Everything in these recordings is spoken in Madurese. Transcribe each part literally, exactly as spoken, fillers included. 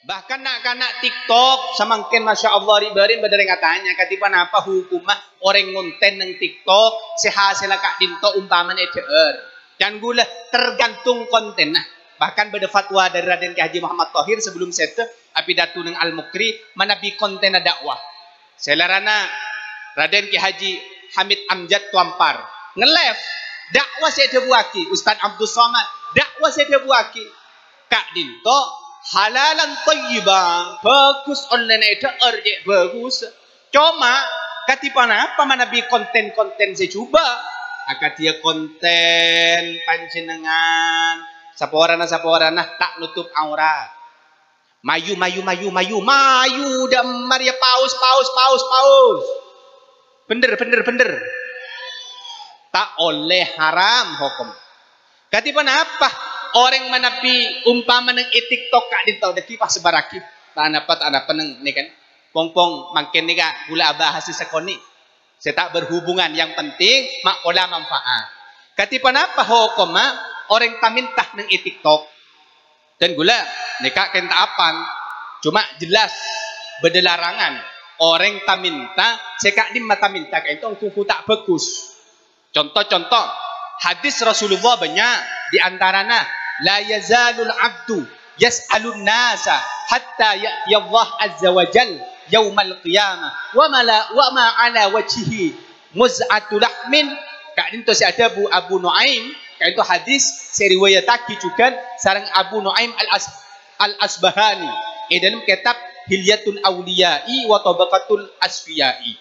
Bahkan na'-kana' TikTok samangkèn, masya Allah, ri'-bâri'en bâdâ rèng atanya, "Kadhi ponapa hukumma orèng ngonten neng TikTok sè hasèlla ka'dinto umpamana èdhâ'âr?" Can ghulâ, tergantung kontenna. Bahkan bâdâ fatwa dâri Raden Kiai Haji Muhammad Thohir sebelum sèdhâ apidato neng Al-Mukri, manabi kontenna dakwah. Sè larana Raden Kiai Haji Hamid Amjad Toampar nge-live dakwah sè èdhâbuwâghi Ustaz Abdus Somad, dakwah sè èdhâbuwâghi ka'dinto halalan thayyiba, bhâghus ollèna èdhâ'âr cè' bhâghus. Coma, kadhi ponapa manabi konten-konten sè jhubâ'? Akadhiyâ konten panjhennengngan, saporana-saporana ta' notop aurat. Mayu, mayu, mayu, mayu, mayu, dâ' emma rèya paus, paus, paus, paus. Bhender, bhender, bhender. Ta' ollè, haram hokom. Kadhi ponapa orèng manabi umpama neng è TikTok ka'dinto dhâggi' pas sebarraghi. Ta' napa, ta' napa neng nèka. Pong-pong mangkèn nèka ghulâ abahas sakonè'. Sè ta' berhubungan, yang penting ma' pola manfaat. Kadhi ponapa hokomma orèng tamènta neng è TikTok? Dan ghulâ, nèka kèng ta' apal. Coma jelas bâdâ larangan orèng tamènta sè ka'dimma tamènta ka'dinto ongghu ta' bhâghus. Conto-conto hadis Rasulullah bânnya', di antarana, "La yazalul abdu yas'alun nasa hatta ya'tiyallah azza wa jal yaumal qiyamah wa mala-, wa ma ala wajhihi muz'atu lahmin." Ka'dinto sè adhâbu Abu Nu'aim, ka'dinto hadis sè riwayataghi jhughân sareng Abu Nu'aim Al-As-, Al-Asbahani è dâlem kètab Hilyatul Auliya'i wa Tabaqatul Asfiya'i.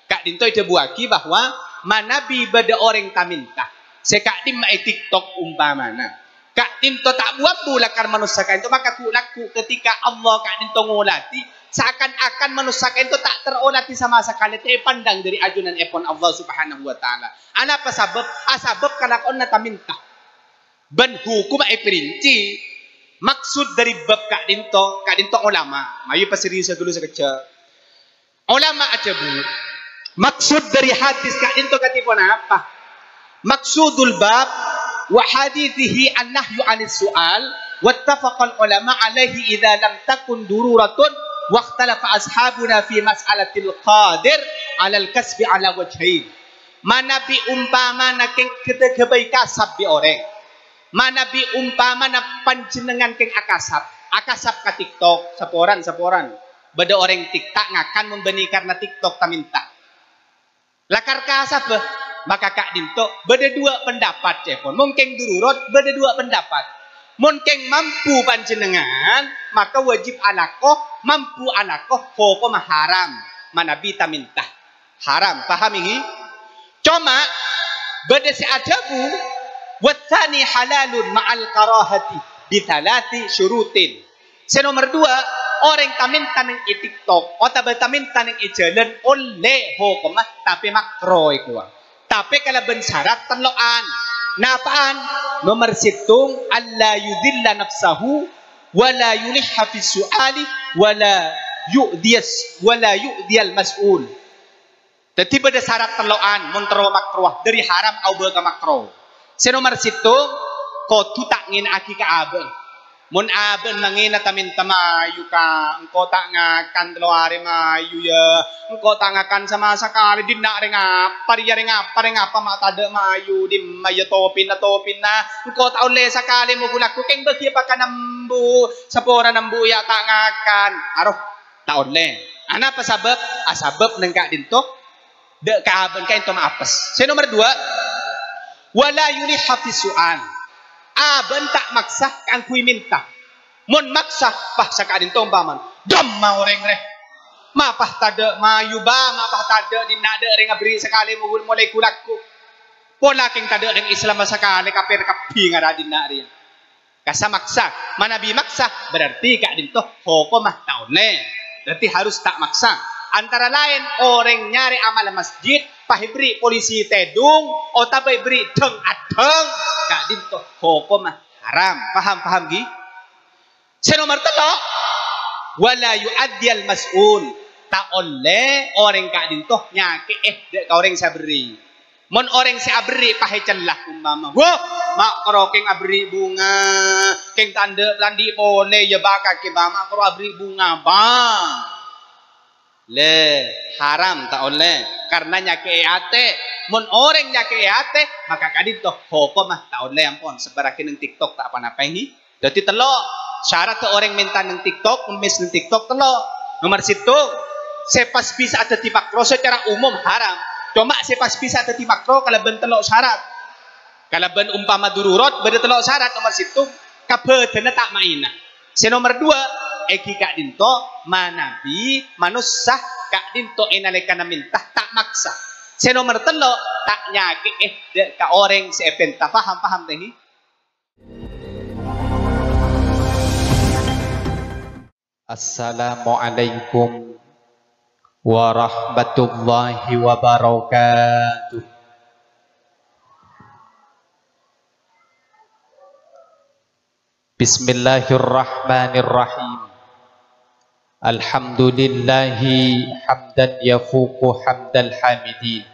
Ka'dinto èdhâbuwâghi bahwa manabi bâdâ orèng tamènta sè ka'dimma è TikTok umpamana, ka'dinto ta' bu-ambu lakar manossa ka'dinto, maka ghu-, lagghu' ketika Allah ka'dinto ngolatè, seakan-akan manossa ka'dinto ta' ter'olatè sama sakalè, ta' èpandang dâri ajunanèpon Allah Subhanahu wa Ta'ala. Anapa sabâb? Asabâb kalakowanna tamènta. Bân hokomma èpèrincè. Maksud dâri bab ka'dinto, ka'dinto olama. Mayu paseriusa ghâllu sakejjhâ'. Olama adhâbu, maksud dâri hadis ka'dinto kadhi ponapa? Maksudul bab wa hadithihi an-nahyu 'anis su'al, wattafaqal ulama 'alaihi idza lam takun dururatun, wakhtalafa ashabuna fi mas'alatil qadir 'alal kasbi 'ala wajhain. Manabi umpamana kèng ghâ-, ghâbây kasab bi' orèng. Manabi umpamana panjhennengngan kèng akasab, akasab ka TikTok, saporan-saporan. Bâdâ orèng TikTok ngakan mon bânnè karna TikTok tamènta. Lakar kasabbhâ, maka ka'dinto bâdâ duwâ' pendapat, cèpon. Mon kèng dururot, bâdâ duwâ' pendapat. Mon kèng mampu panjhennengngan, maka wajib alako, mampu alako, hokomma haram manabi tamènta. Haram, paham ini? Coma, bâdâ sè adhâbu, "Watsani halalun ma'al karahati bi tsalatsi syurutin." Sè nomer duwâ', orèng tamènta neng è TikTok otabâ tamènta neng è jhâlân ollè hokomma, tapè makro èkowa. Tapè kalabân syarat tello'an. Napa'an? Nomer sèttong, "Alla yudzilla nafsahu, wa la yulihha fis su'ali, wa la yu'dhiyas, wa la yu'dhiyal mas'ul." Dhâddhi bâdâ syarat tello'an, mon terro makrowa, dâri haram aobâ ka makro. Sè nomer sèttong, kodhu ta' ngèna'aghi ka abâ'na. Mon abâ'na mangèna tamènta mayu, Ka', engko' ta' ngakan tello arè mayu, yâ. Engko' ta' ngakan sama sakalè, dinna' rèng apa rèya, rèng apa, rèng apa ma' tadâ' mayu, dimma yâ topina, topina. Engko' ta' ollè sakalè moghu lagghu kèng bâgiyâ pakan embu', saporana embu' yâ ta' ngakan. Aro, ta' ollè. Anapa sabâb? Asabâb neng ka'dinto dâ' ka abâ'na ka'dinto maapes. Sè nomer duwâ', "Wa la yulihha fis su'al." Abâ'na ta' maksa kaangghuy mènta. Mon maksa, pas saka'dinto ompamana, "Dimma orèng rè? Mapa tadâ' mayu, Bâ, mapa tadâ' dinna' dâ' rèng aberri' sakalè mo-, molè ghu-lagghu. Pola kèng tadâ' rèng Islam sakalè, kafir kabbhi ngara dinna' rèya." Kassa maksa. Manabi maksa, berarti ka'dinto hokomma ta' ollè. Berarti harus ta' maksa. Antara laèn orèng nyarè amal masjid, pas èberri' polisi tèdung, otabâ èberri' dhâng-adhâng, ka'dinto hokomma haram. Paham, paham, ghi? Sè nomer tello', "Wa la yu'adziyal mas'ul." Ta' ollè orèng ka'dinto nyakè'è dâ' ka orèng sè aberri'. Mon orèng sè aberri' pas ècella, umpama, "Wah, Ma' karo kèng aberri' bhunga, kèng tandhâ-, tandhi' polè, iyâ, bâ', kakè, bâ', ma' karo aberri' bhunga, bâ'. Lè, haram, ta' ollè, karna nyakè'è atè. Mon orèng nyakè'è atè, maka ka'dinto hokomma ta' ollè, ampon, sebbhârraghi neng TikTok, ta' pa-napa, ènggi. Dhâddhi tello', syarat orèng mènta neng TikTok, ngemmes neng TikTok, tello'. Nomer sèttong, sè pas bisa dhâddhi makro secara umum haram. Coma sè pas bisa dhâddhi makro kalabân tello' syarat. Kalabân umpama darurat bâdâ tello' syarat, nomer sèttong, kabâdâna ta' maèna. Sè nomer duwâ', ènggi ka'dinto manabi manossa ka'dinto è nalèkana mènta ta' maksa. Sè nomer tello', ta' nyakè'è dâ' ka orèng sè èpènta. Paham, paham, ta' ènggi? Assalamualaikum warahmatullahi wabarakatuh. Bismillahirrahmanirrahim. Alhamdulillahi hamdan yafuqu hamdal hamidin.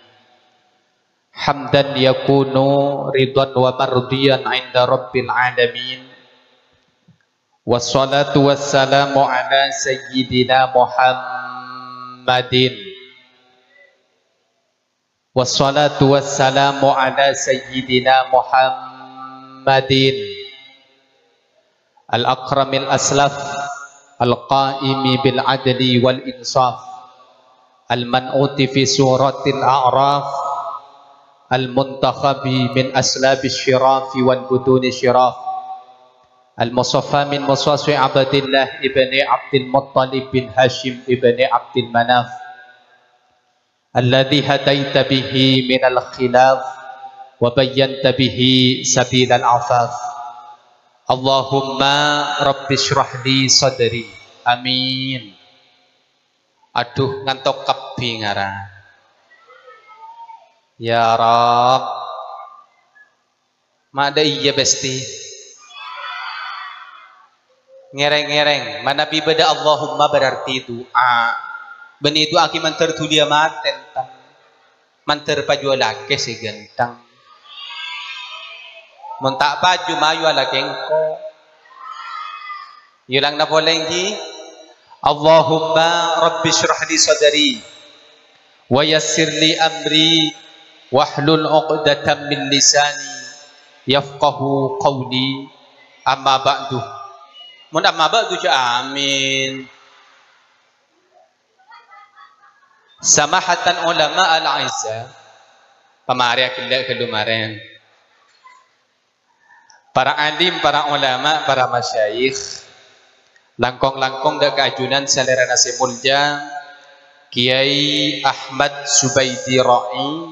Hamdan yakunu ridwan wa mardiyan 'inda rabbil alamin. Wassalatu wassalamu ala sayyidina Muhammadin. Wassalatu wassalamu ala sayyidina Muhammadin. Al-akramil aslaf, al-qaimi bil adli wal insaf, al-man'uti fi suratil a'raf, al-muntakhabi min aslabis syirafi wal butuni syiraf, al-musaffa min muswaswi Abdillah ibni Abdil Muttalib bin Hashim ibni Abdil Manaf, alladzi hadaita bihi minal khilaf wa bayyanta bihi sabilal afaf. Allahumma rabbi shrah li sadri. Amin. Adhu, ngantok kabbhi ngara. Ya Rabb. Ma' dâ' iyâ, Besti. Ngèrèng-ngèrèng, manabi bâdâ Allahumma berarti du'a. Bânnè du'a ghi' mandhâr dhuliyâ matè, enten. Mandhâr pajhuwâllaghi sè ghântheng. Mon ta' pajhu, mayu alakè engko'. Èolangna polè, ènggi. Allahumma rabbi shrah li sadri wa yassir li amri wahlul 'uqdatam min lisani yafqahu qawli. Amma ba'du. Mon amma ba'du, jhâ' amin. Samahatan ulama al-a'izza, pamarèya ghellâ' ghâllu marèn. Para alim, para ulama, para masyayikh, langkong-langkong dâ' ka ajunan salèrana sè molja, Kiai Ahmad Subaidi Ra'i,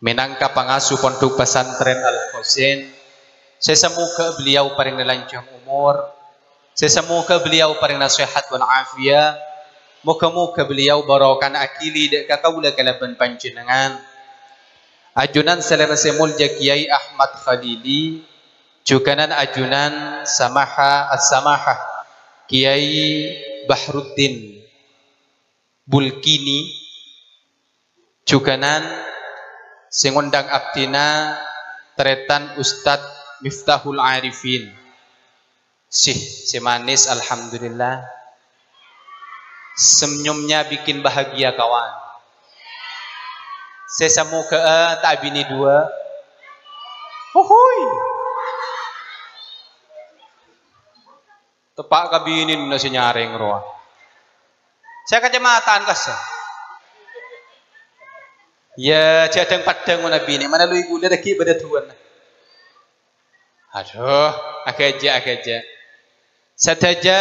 mènangka pangasuh Pondhuk Pesantren Al-Husain, sè samoghâ beliau parèngana lanjhâng omor, sè samoghâ beliau parèngana sehat wal afiat, moghâ-moghâ beliau barokana aghili dâ' ka kaulâ kalabân panjhennengngan. Ajunan salèrana sè molja Kiai Ahmad Khalili, jhughânan ajunan samaha as-samaha Kiai Bahruddin Bulkini, jhughânan sè ngondhâng abdhina tarètan Ustadz Miftahul Arifin. Sih, sè manis, alhamdulillah. Senyumnya bikin bahagia, kawan. Sè samoghâ'â ta' abinè duwâ'. Huhuy. Teppa' ka binèna sè nyarèng rowa. Sè kacamatan kassa. Yâ, jhâ' dhâng-paddhâng mon abinè, mana lui ghulâ dâggi' bâdâ duwâ'na. Adhu, aghâjâ', aghâjâ'. Sadhâjâ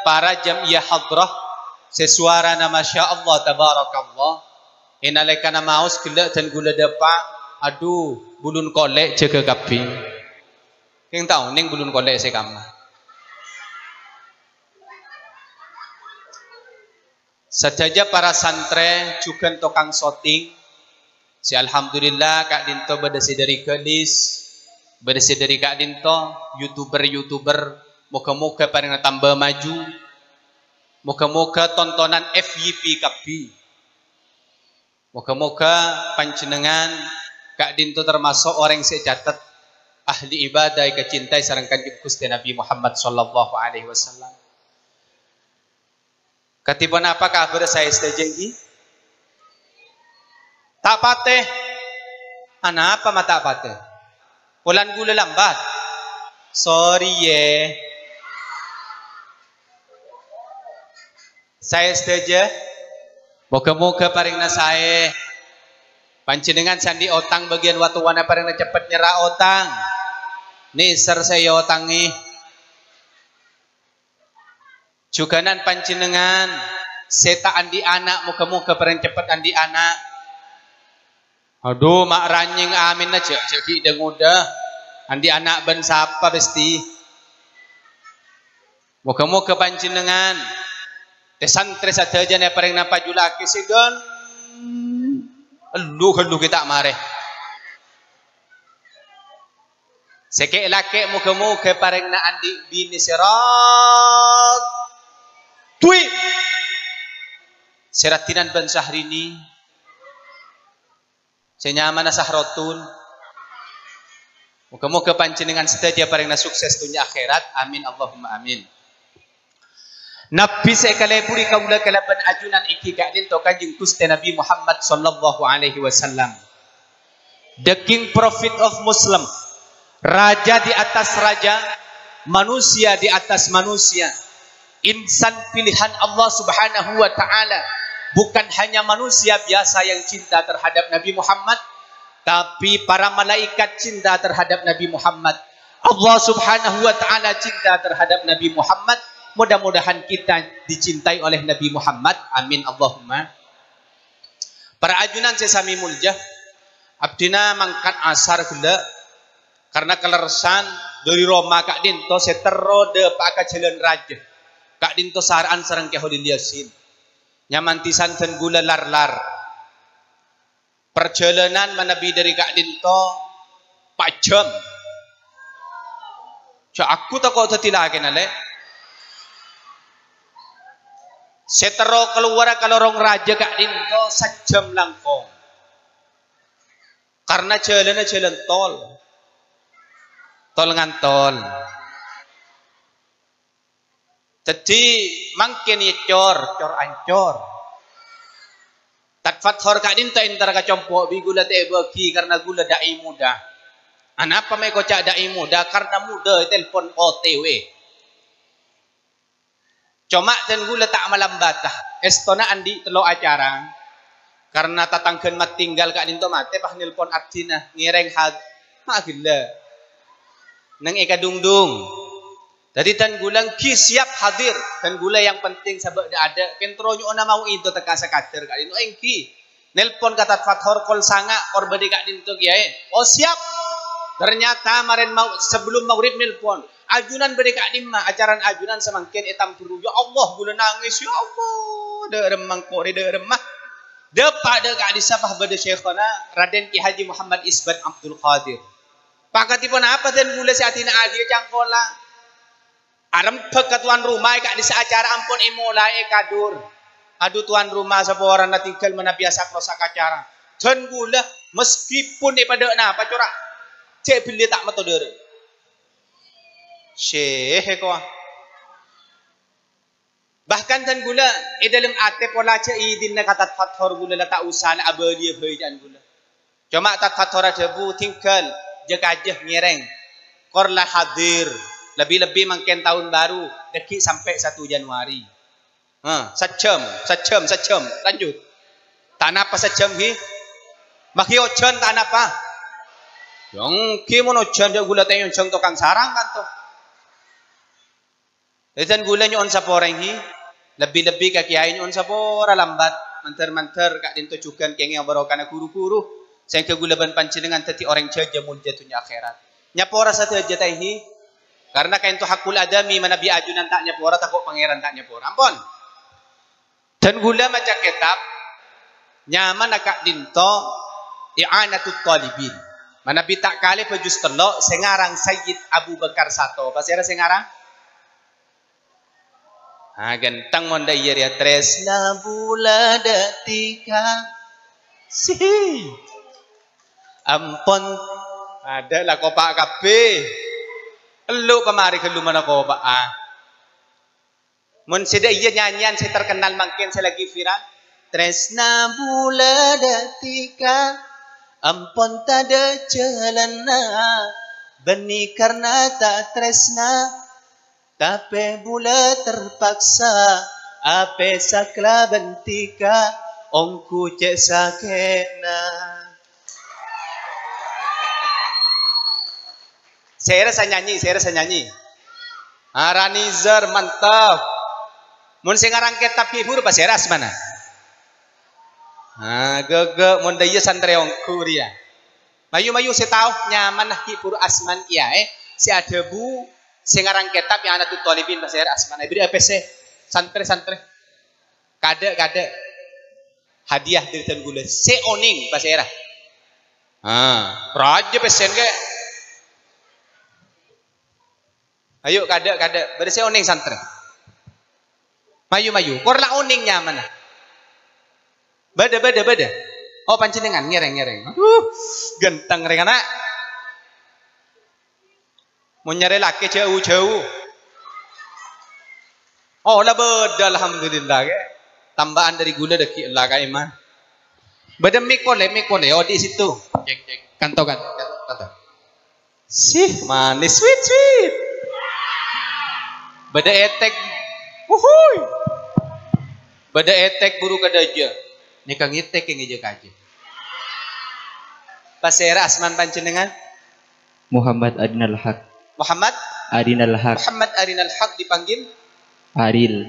para jam'iyah hadrah sè sowarana masya Allah tabarakallah, è nalèkana maos ghellâ' dân ghulâ dâpa', adhu, bulun kolè' jâgâ kabbhi. Kèng ta' onèng bulun kolè' sè kamma. Sadhâjâ para santrè jhughân tokang syuting, sè alhamdulillah ka'dinto bâdâ sè dâri Galis, bâdâ sè dâri ka'dinto, youtuber-youtuber, moghâ-moghâ parèngana tamba maju, moghâ-moghâ tontonan F Y P kabbhi. Moghâ-moghâ panjhennengngan Ka'dinto tamaso' orèng sè ècatet ahli ibadah èkacintai sareng Kanjeng Ghustè Nabi Muhammad sallallahu alaihi wasallam. Kadhi ponapa kabhârrâ saè sadhâjâ ènggi? Ta' patè. Anapa ma' ta' patè? Polana ghulâ lambat. Sorry, yè. Saè sadhâjâ, moghâ-moghâ parèngna saè. Panjhennengngan sè andi' otang bâgiyân wa-, towana parèngna ceppet nyerra otang. Nèser sè èotangè. Jhughânan panjhennengngan sè ta' andi' ana', moghâ-moghâ parèng ceppet andi' ana'. Adhu, ma' ranyèng aminna jhâ', jhâ' ghi' dâ-ngodâ. Andi' ana' bân sapa pèstè. Moghâ-moghâ panjhennengngan, rè-santrè sadhâjâna èparèngana paju lakè sè ghân-, ghellu-ghellu ghi' ta' marè. Sè kè'-lakè' moghâ-moghâ èparèngana andi' binè sè rat-, dwi. Sè raddhinan bân Syahrini. Sè nyamana Sahrotun. Moghâ-moghâ panjhennengngan sadhâjâ èparèngana sukses dhunnya akhèrat. Amin, Allahumma amin. Nabbhi sè èkaleburi kaulâ kalabân ajunan ènggi ka'dinto Kanjeng Ghustè Nabi Muhammad sallallahu alaihi wasallam. The King Prophet of Muslim, raja di atas raja, manusia di atas manusia, insan pilihan Allah Subhanahu wa Ta'ala. Bukan hanya manusia biasa yang cinta terhadap Nabi Muhammad, tapi para malaikat cinta terhadap Nabi Muhammad. Allah Subhanahu wa Ta'ala cinta terhadap Nabi Muhammad. Mudah-mudahan kita dicintai oleh Nabi Muhammad. Amin, Allahumma. Para ajunan sè samè molja, abdhina mangkat asar ghellâ', karna kalerressan dhâri roma ka'dinto sè terro dâpa'a ka Jhâlân Rajâ, ka'dinto sara'an sareng Kè Kholil Yasin. Nyamanti sandhân ghulâ lar-lar. Parjhâlânan manabi dhâri ka'dinto pa' jhâm. Jhâ' aku tako' dhâddhi lakèna, Lè'. Sè terro kalowara ka lorong rajâ ka'dinto sajjhâm langkong. Karna jhâlânna jhâlân tol. Tol-ngantol. Dhâddhi, mangkèn yâ cor, cor-ancor. Tat Fathor ka'dinto èntara ka compo' bi' ghulâ ta' èbâghi karna ghulâ da'i muda. Anapa ma' èkoca' da'i muda? Karna muda ètelpon O T W. Coma dân ghulâ ta' malambata. Èstona andi' tello' acara. Karna tatangghân matinggal ka'dinto matè pas nelpon abdhina, ngèrèng had-, ma' ghellâ'. Neng è kadungdung. Dhâddhi dân ghulâ ènggi siap hadir. Dân ghulâ yang penting sabâ' dâ'-adâ'. Kèng terro nyo'ona mau ènto tekka sakadâr ka'dinto ènggi. Nelpon ka Tat Fathor kol sanga', kor bâdâ ka'dinto kèyaè. Oh, siap. Ternyata marèn mau-, sebelum maghrib nelpon. Ajunan bâdâ ka'dimma? Acarana ajunan samangkèn è Tamberu. Ya Allah, ghulâ nangès. Ya Allah, dâ' remma engko' rè dâ' remma. Dâpa' dâ' ka'dissa pas bâdâ Syaikhona Raden Kiai Haji Muhammad Isbat Abdul Qadir. Pakadhi ponapa dân ghulâ sè adina'aghiyâ cangkola? Arembhâk ka towan roma è ka'dissa acara ampon èmolaè è kadur. Adhu, towan roma saporana tinggal manabi asak-rosak acara. Dân ghulâ, meskipun èpadâ' napa, cora', cè' belliyâ ta' metto dârâ. Syèh, èkowa. Bahkan dân ghulâ, è dâlem atè pola jhâ' idinna ka Tat Fathor ghulâ la ta' osa la abâliyâ bhâi ca'na ghulâ. Coma Tat Fathor adhâbu, "Tinggal, jâ-kajâ ngèrèng. Kor la hadir, lebbi-lebbi mangkèn taon baru, dâgghi' sampè' satu Januari." Hah, sajjhâm, sajjhâm, sajjhâm. Lanjut. Ta' napa sajjhâm, ghi? Maghi ojhân ta' napa? Yâ, ènggi mon ojhân, jhâ' ghulâ ta' èonjhâng tokang sarang, kanto. Dhâddhi dân ghulâ nyo'on sapora ènggi, lebbi-lebbi ka kèyaè nyo'on sapora lambat, mandhâr-mandhâr ka'dinto jhughân kèngèng barokana ru-ghuru, sehingga ghulâ bân panjhennengngan dhâddhi orèng jhâjâ molja dhunnya akhèrat. Nyapora sadhâjâ ta' ènggi? Karna kaènto hakkul adami, manabi ajunan ta' nyapora, tako' Pangèran ta' nyapora. Ampon. Dân ghulâ maca kètab, nyamana ka'dinto I'anatut Thalibin. Manabi ta' kalèbâ juz tello' sè ngarang Sayyid Abu Bakar Sato. Pasèra sè ngarang? Ah, ghântheng mon dâ' iyâ rèya, Tresna Bulâ Dâ' Tiga. Sihi. Ampon. Adâ' la kopa' kabbhi. Ellu' pamarè ghâllu manakopa'a. Mon sè dâ' iyâ nyanyian sè terkenal mangkèn sè lagi viral. Trèsna bulâ dâ' dhika, ampon tadâ' jhâlânna, bânnè karna ta' trèsna, tapè bulâ terpaksa, apè sakalabân dhika, ongghu cè' sakè'na. Sèra sè nyanyi, sèra sè nyanyi. Ah, Ranizar, mantap. Mon sè ngarang kètab ghi' bhuru, pasèra asmana? Ah, ghâghâ, mon dâ' iyâ santrè ongghu rèya. Mayu-mayu sè tao nyamana ghi' bhuru asman iyâ, eh. Sè adhâbu, sè ngarang kètab I'anatut Thalibin, pasèra asmana? Èbèrri'â pèssè, santrè-santrè. Kadâ', kadâ'. Hadiah dâri dhân ghulâ. Sè onèng, pasèra? Ah, rajâ pèssèna, kè. Ayo, kadâ', kadâ'. Bâdâ sè onèng, santrè? Mayu, mayu. Kor la onèng nyamana? Bâdâ, bâdâ, bâdâ. Oh, panjhennengngan, ngèrèng, ngèrèng. Aduh, ghântheng rè, kana'. Mon nyarè lakè jhâu-jhâu. Oh, la bâdâ, alhamdulillah, kè. Tambâ'ân dâri ghulâ dâggi' la ka'imma. Bâdâ mik polè, mik polè, odi' sèttong. Cek, cek. Kanto, kanto, kanto, kanto. Sih, manis, sweet, sweet. Bâdâ ètèk. Uhuy. Bâdâ ètèk buru ka dâjâ. Nèka ngètèk ngèjâ kajâ. Pasèra asman panjhennengngan? Muhammad Arinal Haq. Muhammad? Arinal Haq. Muhammad Arinal Haq dipanggil? Aril.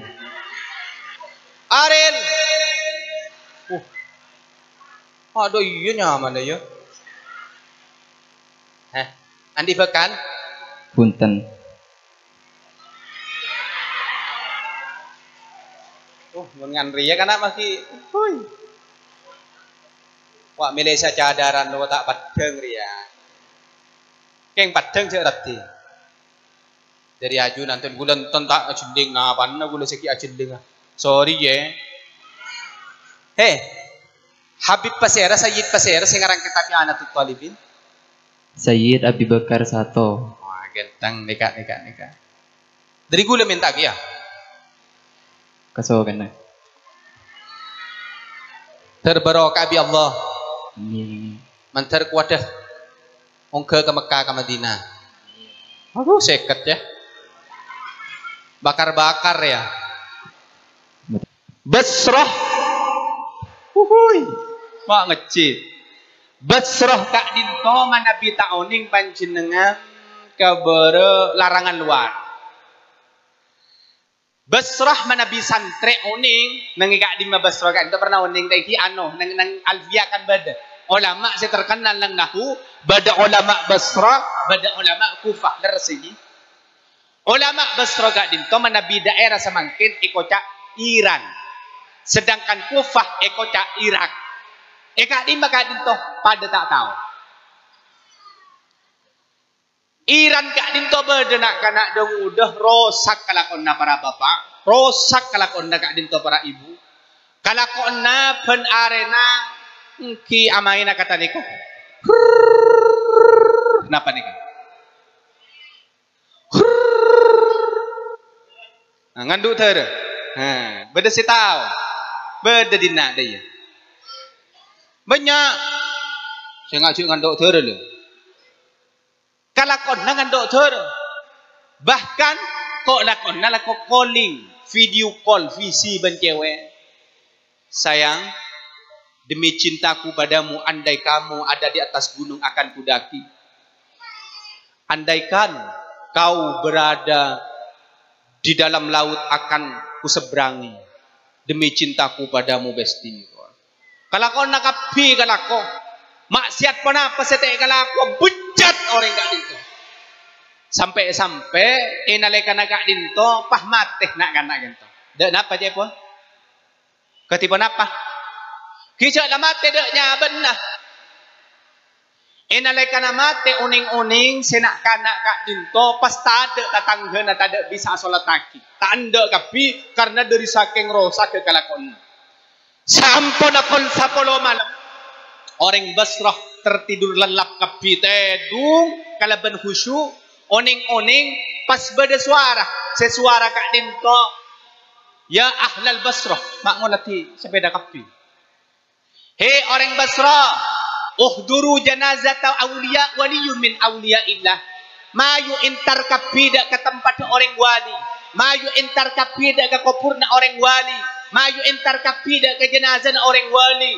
Aril. Uh. Adâ' iyâ nyamana, yâ. Hah? Andi' bhâkal? Bhunten. Uh, mon ngan rèya kana' masih, uhuy. Wa' mèlè sacadaran lo ta' paddhâng rèya. Kèng paddhâng jhâ' raddhi. Dâri ajunan enten ghulâ enten ta' ajhelling, napana ghulâ sè ghi' ajhelling. Sorry, yâ. He, Habib pasèra, Sayyid pasèra sè ngarang kètab I'anatut Thalibin? Sayyid Abi Bakar Sato. Wah, ghântheng, nèka, nèka, nèka. Dâri ghulâ mènta kèya. Kasokanna. Terbarokah bi Allah. Amin. Mandhâr kowadhâ. Ongghâ ka Mekkah, ka Madinah. Aduh, sèket, yâ. Bakar-bakar, yâ. Basrah. Uhuy. Ma' ngejjit. Basrah ka'dinto manabi ta' onèng panjhennengngan ka bârâ' larangan lowar. Basrah manabi santrè onèng, neng è ka'dimma Basrah ka'dinto pernah onèng, ta' èngghi ano, neng, neng Alfiyah kan bâdâ. Olama sè terkenal neng nahu, bâdâ olama Basrah, bâdâ olama Kufah, lerres èngghi. Olama Basrah ka'dinto manabi daerah samangkèn èkoca' Iran. Sedangkan Kufah èkoca' Irak. È ka'dimma ka'dinto padâ ta' tao. Iran ka'dinto bâdâ na'-kana' dâ-ngodâ, rosak kalakowanna para bapa', rosak kalakowanna ka'dinto para ibu. Kalakowanna bân arèna èngghi amaèna kata nèko. Napa nèka? Nah, ngandhu' dârâ. Nah, bâdâ sè tao. Bâdâ dinna' dâ' iyâ. Bânnya' sè ngajhi ngandhu' dârâ, lho. Kalakowanna ngandhu' dârâ. Bahkan, ko' lakowanna lako calling, video call, V C bân cewek. Sayang, demi cintaku padamu, andai kamu ada di atas gunung akan kudaki. Andaikan kau berada di dalam laut akan kuseberangi demi cintaku padamu, Besti. Kalakowanna kabbhi kalako. Maksiat ponapa sè ta' èkalako, bejjat orèng ka'dinto. Sampè'-sampè' è nalèkana ka'dinto pas matè na'-kana' ka'dinto. Dâ' napa, ca'èpon? Kadhi ponapa? Ghi' jhâ' la matè dâ' nyabânna. È nalèkana matè, onèng-onèng sè na'-kana' ka'dinto pas tadâ' tatangghâna tadâ' bisa asolattaghi. Ta' endâ' kabbhi karna dâri sakèng rosagghâ kalakowanna. Saamponna pokol sapolo malem, orèng Basrah tertidur lelap kabbhi, tèdung kalabân khusyuk, onèng-onèng pas bâdâ sowara, sè sowara ka'dinto, "Ya ahlal Basrah," ma' ngoladhi sepèda kabbhi. "He, orèng Basra, uhduru janazata auliya waliyun min auliyaillah." Mayu entar kabbhi dâ' ka tempatta orèng wali. Mayu entar kabbhi dâ' ka kobhurra orèng wali. Mayu entar kabbhi dâ' ka janazana orèng wali.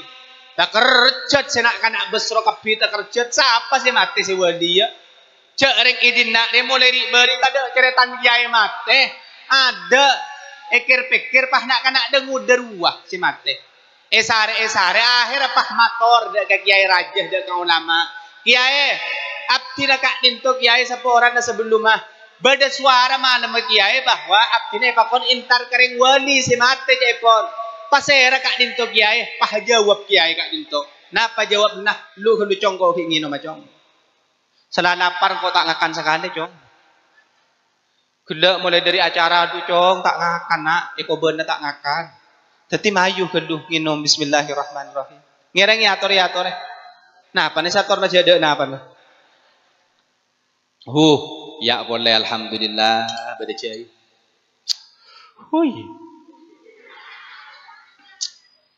Takerjhât sè na'-kana' Basra kabbhi takerjhât. Sapa sè matè sè wali, ya? Jhâ' rèng è dinna' rè molaè ri'-bâri' tadâ' carètana kèyaè matè. Adâ'. Èkèr-pèkkèr pas na'-kana' dhâ-ngodâ rowa sè matè. Èsarè-èsarè, ahèrra pas mator dâ' ka kèyaè rajâ, dâ' ka olama. "Kèyaè, abdhina ka'dinto kèyaè saporana sabellumma bâdâ sowara malemma kèyaè bahwa abdhina èpakon entar ka rèng wali sè matè," ca'èpon. "Pasèra ka'dinto kèyaè?" Pas ajâwâb kèyaè ka'dinto. Napa jâwâbbhâ? "Lu, lu, Cong, ko' ghi' ngènoma, Cong. Sala lapar ko' ta' ngakan sakalè, Cong. Ghellâ' molaè dâri acara, adhu, Cong, ta' ngakan, na'. È kobâna ta' ngakan. Dâddhi mayu ghâllu ngènom, bismillahirrahmanirrahim." Ngèrèng, èyator, èyatorè. Napa nè satorna jhâ' dâ' napa nè? Huh, ya' polè, alhamdulillah, bâdâ jhâi. Hui.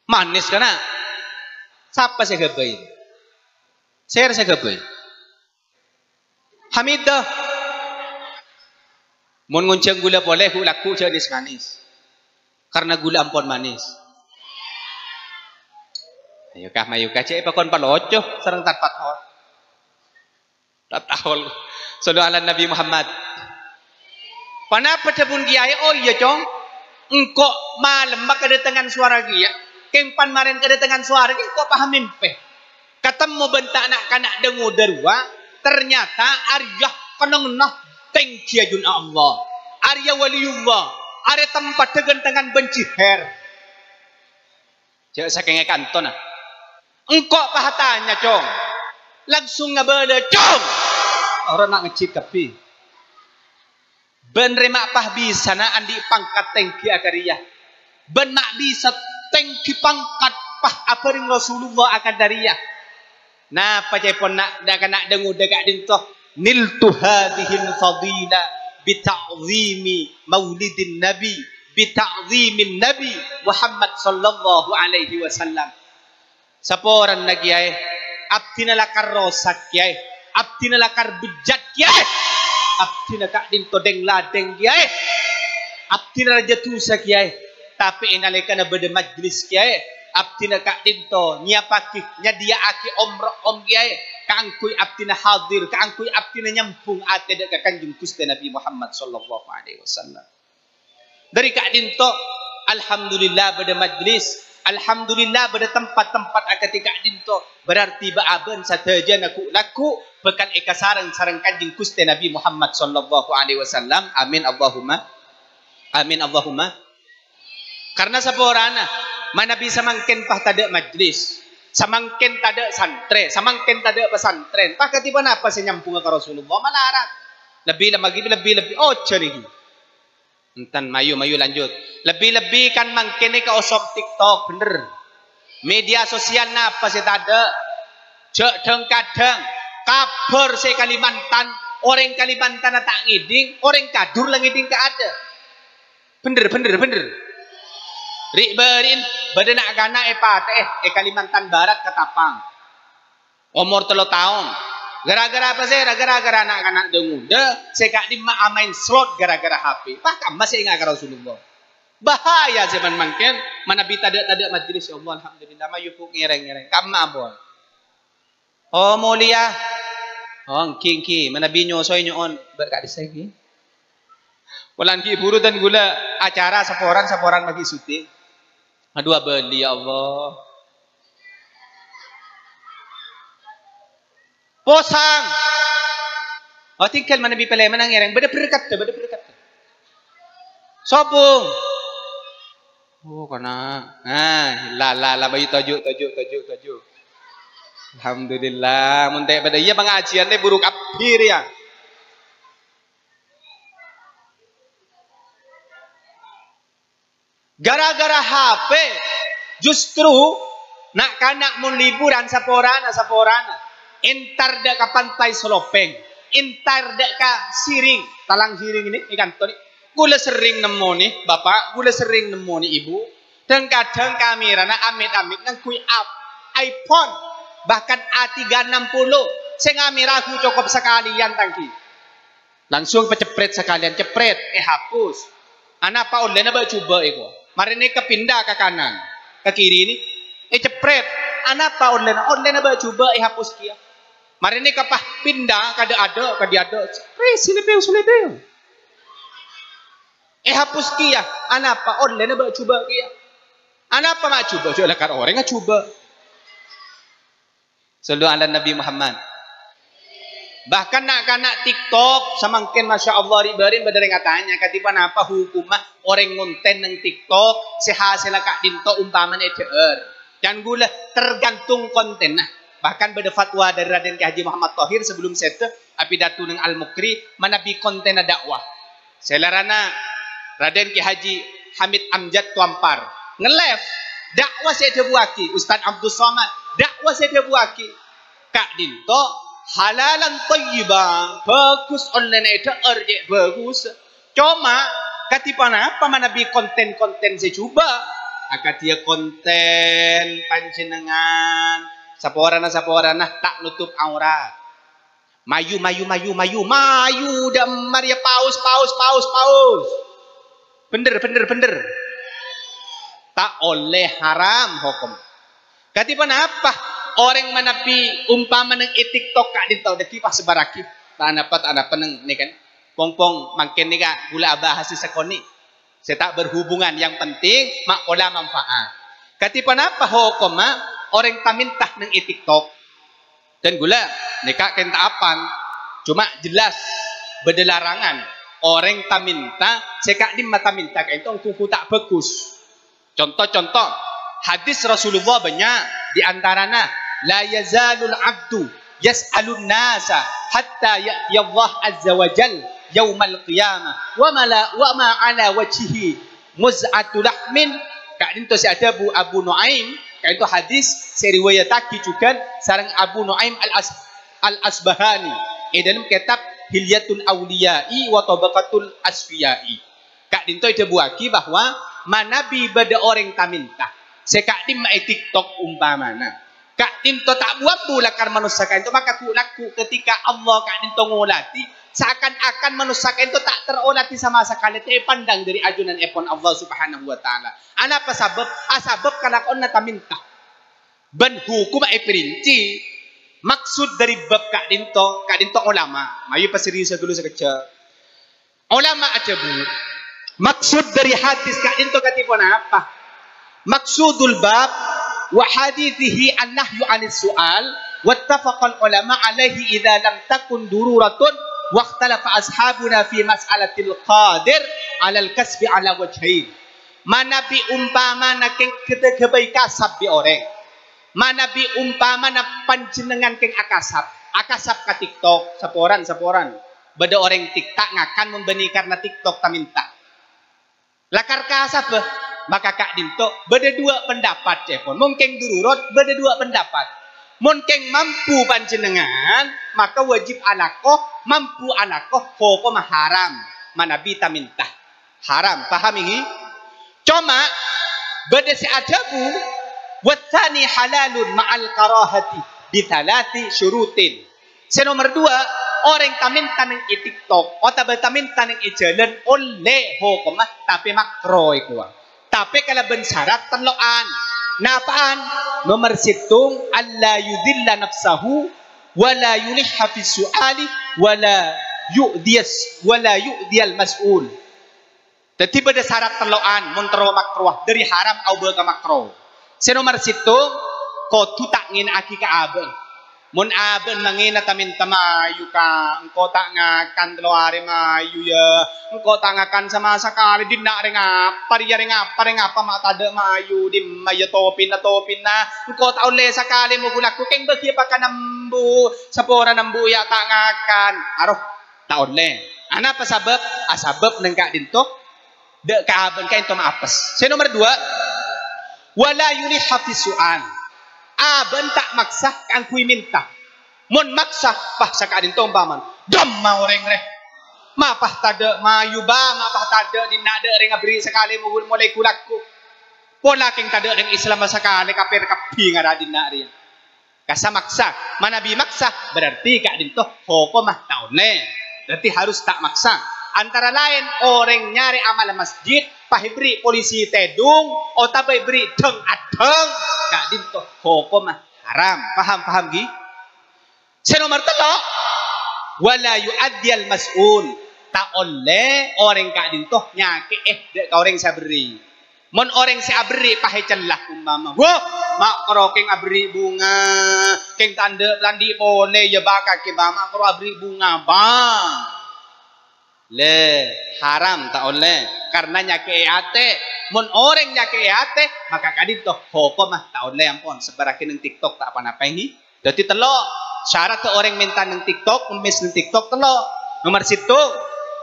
Manis, kana'? Sapa sè ghâbây? Sèra sè ghâbây? Hamidah. Mon ngonjhâng ghulâ polè, ghu'-lagghu' jhâ' nis-manis. Karna ghulâ ampon manis. Ayo, kah, mayu, kah, cè' èpakon paloco sareng tarpat hot. Tatahol. Shallu ala Nabi Muhammad. Ponapa dhâbuna kèyaè? "Oh iyâ, Cong. Engko' malemma kadâtengan sowara kèya. Kèng pan marèna kadâtengan sowara kèya, engko' pas amèmpè. Katemmo bân ta' na'-kana' dhâ-ngodâ rowa, ternyata arèya kennengnganna tèngghi è ajunanna Allah. Arèya waliyullah, arèya tempatta ghântengan bân jihèr." Jhâ' sakèngè kantona. "Engko' pas atanya, Cong." Langsung ngabâlâ, "Cong!" Orèngnga ngejjhit kabbhi. "Bân rè ma' pas bisana andi' pangkat tèngghi akadâ rèya? Bân ma' bisa tèngghi pangkat pas abhâreng Rasulullah akadâ rèya?" Napa ca'èpon na'-, na'-kana' dhâ-ngodâ ka'dinto? "Niltu hadzihil fadila bita'zimi maulidin nabi, bita'zimin nabi Muhammad sallallahu alaihi wasallam." Saporana kèyaè, abdhina lakar rosak kèyaè, abdhina lakar bejjat kèyaè, abdhina ka'dinto deng-ladeng kèyaè, abdhina rajâ dhusa kèyaè. Tapè è nalèkana bâdâ majlis kèyaè, abdhina ka'dinto nyiapaghi, nyadiyâ'aghi om-ro'om kèyaè, kaangghuy abdhina hadir, kaangghuy abdhina nyambhung atè dâ' ka Kanjeng Ghustè Nabi Muhammad sallallahu alaihi wasallam. Dâri ka'dinto, alhamdulillah bâdâ majlis, alhamdulillah bâdâ tempat-tempat akadhi ka'dinto, berarti bâ-, abâ'na sadhâjâna ghu'-lagghu' bhâkal èkasareng sareng Kanjeng Ghustè Nabi Muhammad sallallahu alaihi wasallam. Amin, Allahumma. Amin, Allahumma. Karna saporana, manabi samangkèn pas tadâ' majlis, samangkèn tadâ' santrè, samangkèn tadâ' pasantrèn, pas kadhi ponapa sè nyambhungnga ka Rasulullah? Malarat. Lebbi la maghrib, lebbi-lebbi, oja nèka. Enten, mayu, mayu lanjut. Lebbi-lebbi kan mangkèn nèka osok TikTok, bhender. Media sosial napa sè tadâ'? Jhâ' dhâng-kadhâng kabhâr sè Kalimantan, orèng Kalimantanna ta' ngèdhing, orèng Kadur la ngèdhing kaadâ'. Bhender, bhender, bhender. Ri'-bâri'en bâdâ na'-kana' èpatè'è è Kalimantan Barat, Ketapang. Omor tello taon. Gara-gara apa, sèra? Gara-gara na'-kana' dhâ-ngodâ sè ka'dimma amaèn slot gara-gara H P. Pas kamma sè enga' ka Rasulullah. Bahaya zaman mangkèn, manabi tadâ'-tadâ' majlis, ya Allah, alhamdulillah, mayu bu ngèrèng-ngèrèng. Kamma ampon. Oh, molèya. Oh, èngghi, èngghi. Manabi nyosoè nyo'on. Bâ' ka'dissa' èngghi. Polana ghi' buru dân ghulâ acara saporan, saporan maghi' syuting. Adhu, abâli, ya Allah. Posang. Oh, tinggal manabi palèmana ngèrèng. Bâdâ berkat, bâdâ berkat. Sobung. Oh, kana. Nah, la, la, la, mayu toju', toju', toju', toju'. Alhamdulillah, mon ta' bâdâ iyâ pangajiânna buru kabbhi rèya. Gara-gara H P, justru na'-kana' mon liburan saporana, saporana. Entar dâ' ka Pantai Selopeng, entar dâ' ka Siring, talang Siring nè, è kanto nè. Kaulâ serrèng nemmo nè, Bapa', kaulâ serrèng nemmo nè, Ibu. Dhâng-kadhâng kamerana amit-amit ngangghuy ap-, iPhone, bahkan A tiga enam puluh. Sè ngamera ghu cokop sakalèyan tanggi. Langsung pacepret sakalèyan, cepret, èhapus. Anapa ollèna bâ' jhubâ' èko? Marèna kapinda ka kanan, ka kiri nè, ècepret. Anapa ollèna? Ollèna bâ' jhubâ' èhapus kèya. Marèna kapa pinda ka dâ'-adâ', ka dâ'-adâ', cepret, silipeu, silipeu. Èhapus kèya. Anapa ollèna bâ' jhubâ' kèya? Anapa ma' jhubâ'? Jhâ' lakar orèng ajhubâ'. Shallu ala Nabi Muhammad. Bahkan na'-kana' TikTok samangkèn, masya Allah, ri'-bâri'en bâdâ rèng atanya, "Kadhi ponapa hukumma orèng ngontèn neng TikTok sè hasèlla ka'dinto umpamana èdhâ'âr?" Can ghulâ, tergantung kontenna. Bahkan bâdâ fatwa dâri Raden Kiai Haji Muhammad Thohir sebelum sèdhâ apidato neng Al-Mukri, manabi kontenna dakwah. Sè larana Raden Kiai Haji Hamid Amjad Toampar. Nge-live dakwah sè èdhâbuwâghi Ustaz Abdus Somad, dakwah sè èdhâbuwâghi ka'dinto halalan thayyiba, bhâghus ollèna èdhâ'âr cè' bhâghus. Coma, kadhi ponapa manabi konten-konten sè jhubâ'? Akadhiyâ konten panjhennengngan saporana-saporana ta' notop aurat. Mayu, mayu, mayu, mayu, mayu, dâ' marèya paus, paus, paus, paus. Bhender, bhender, bhender. Ta' ollè, haram hokom. Kadhi ponapa orèng manabi umpama neng è TikTok ka'dinto, dâggi' pas sebarraghi. Ta' napa, ta' napa neng nè kan. Pong-pong mangkèn nèka ghulâ abahas sakonè'. Sè ta' berhubungan, yang penting ma' pola manfaat. Kadhi ponapa hokomma orèng tamènta neng è TikTok? Dân ghulâ, nèka kèng ta' apal. Coma jelas bâdâ larangan orèng tamènta sè ka'dimma tamènta ka'dinto ghu-, ghu ta' bhâghus. Conto-conto hadis Rasulullah bânnya', di antarana, "La yazalul abdu yas'alun nasa hatta ya'tiyallah azza wa jal yaumal qiyamah wa mala-, wa ma ala wajhihi muz'atu lahmin." Ka'dinto sè adhâbu Abu Nu'aim, ka'dinto hadis sè riwayataghi jhughân sareng Abu Nu'aim Al-As-, Al-Asbahani è dâlem kètab Hilyatul Auliya'i wa Tabaqatul Asfiya'i. Ka'dinto èdhâbuwâghi bahwa manabi bâdâ orèng tamènta sè ka'dimma è TikTok umpamana, ka'dinto ta' bu-ambu lakar manossa ka'dinto, maka ghu-, lagghu' ketika Allah ka'dinto ngolatè, seakan-akan manossa ka'dinto ta' terolatè sama sakalè, ta' èpandang dâri ajunanèpon Allah Subhanahu wa Ta'ala. Anapa sabâb? Asabâb kalakowanna tamènta. Bân hokomma èpèrincè, maksud dâri bab ka'dinto, ka'dinto olama. Mayu paseriusa ghâllu sakejjhâ'. Olama adhâbu, maksud dâri hadis ka'dinto kadhi ponapa? Maksudul bab wa hadithihi an-nahyu 'anis su'al, wattafaqal ulama 'alaihi idza lam takun dururatun, wakhtalafa ashabuna fi mas'alatil qadir 'alal kasbi 'ala wajhain. Manabi umpamana kèng ghâ-, ghâbây kasab bi' orèng. Manabi umpamana panjhennengngan kèng akasab, akasab ka TikTok, saporan-saporan. Bâdâ orèng TikTok ngakan mon bânnè karna TikTok tamènta. Lakar kasabbhâ, maka ka'dinto bâdâ duwâ' pendapat, cèpon. Mon kèng dururot, bâdâ duwâ' pendapat. Mon kèng mampu panjhennengngan, maka wajib alako, mampu alako, hokomma haram manabi tamènta. Haram, paham ini? Coma, bâdâ sè adhâbu, "Watsani halalun ma'al karahati bi tsalati syurutin." Sè nomer duwâ', orèng tamènta neng è TikTok otabâ tamènta neng è jhâlân ollè hokomma, tapè makro èkowa. Tapè kalabân syarat tello'an. Napa'an? Nomer sèttong, "Alla yudhilla nafsahu, wa la yulihha fis su'ali, wa la yu'dhiyas, wa la yu'dhiyal mas'ul." Dhâddhi bâdâ syarat tello'an, mon terro makro, dâri haram aobâ ka makro. Sè nomer sèttong, kodhu ta' ngèna'aghi ka abâ'na. Mon abâ'na mangèna tamènta, "Mayu, Ka', engko' ta' ngakan tello arè, mayu, yâ. Engko' ta' ngakan sama sakalè, dinna' rèng apa, rèya rèng apa, rèng apa ma' tadâ' mayu, dimma yâ topina, topina. Engko' ta' ollè sakalè moghu lagghu, kèng bâghi pakanna embu', saporana embu' yâ ta' ngakan." Aro, ta' ollè. Anapa sabâb? Asabâb neng ka'dinto, dâ' ka abâ'na ka'dinto ma' apes. Sè nomer duwâ', "Wa la yulihha fis su'al." Abâ'na ta' maksa kaangghuy mènta. Mon maksa, pas saka'dinto ompamana, "Dâmma orèng rè. Ma' pas tadâ' mayu, Bâ, ma' pas tadâ' dinna' dâ' rèng aberri' sakalè mo-, molè ghu-lagghu. Pola kèng tadâ' rèng Islam sakalè, kafir kabbhi ngara dinna' rèya." Kassa maksa. Manabi maksa, berarti ka'dinto hokomma ta' ollè. Berarti harus ta' maksa. Antara laèn orèng nyarè amal masjid, pas èberri' polisi tèdung, otabâ èberri' dhâng-adhâng, ka'dinto hokomma haram. Paham, paham, ghi? Sè nomer tello', "Wala yu'adziyal mas'ul." Ta' ollè orèng ka'dinto nyakè'è dâ' ka orèng sè aberri'. Mon orèng sè aberri' pas ècella, umpama, "Wah, ma' karo kèng aberri' bhunga, kèng tandhâ', tandhi' polè, yâ, Bâ, kakè, Bâ, ma' karo aberri' bhunga, Bâ." Lè, haram, ta' ollè, karna nyakè'è atè. Mon orèng nyakè'è atè, maka ka'dinto hokomma ta' ollè, ampon, sebarraghi neng TikTok ta' pa-napa, ènggi. Dhâddhi tello' syarat orèng mènta neng TikTok, ngemmès neng TikTok tello'. Nomer sèttong,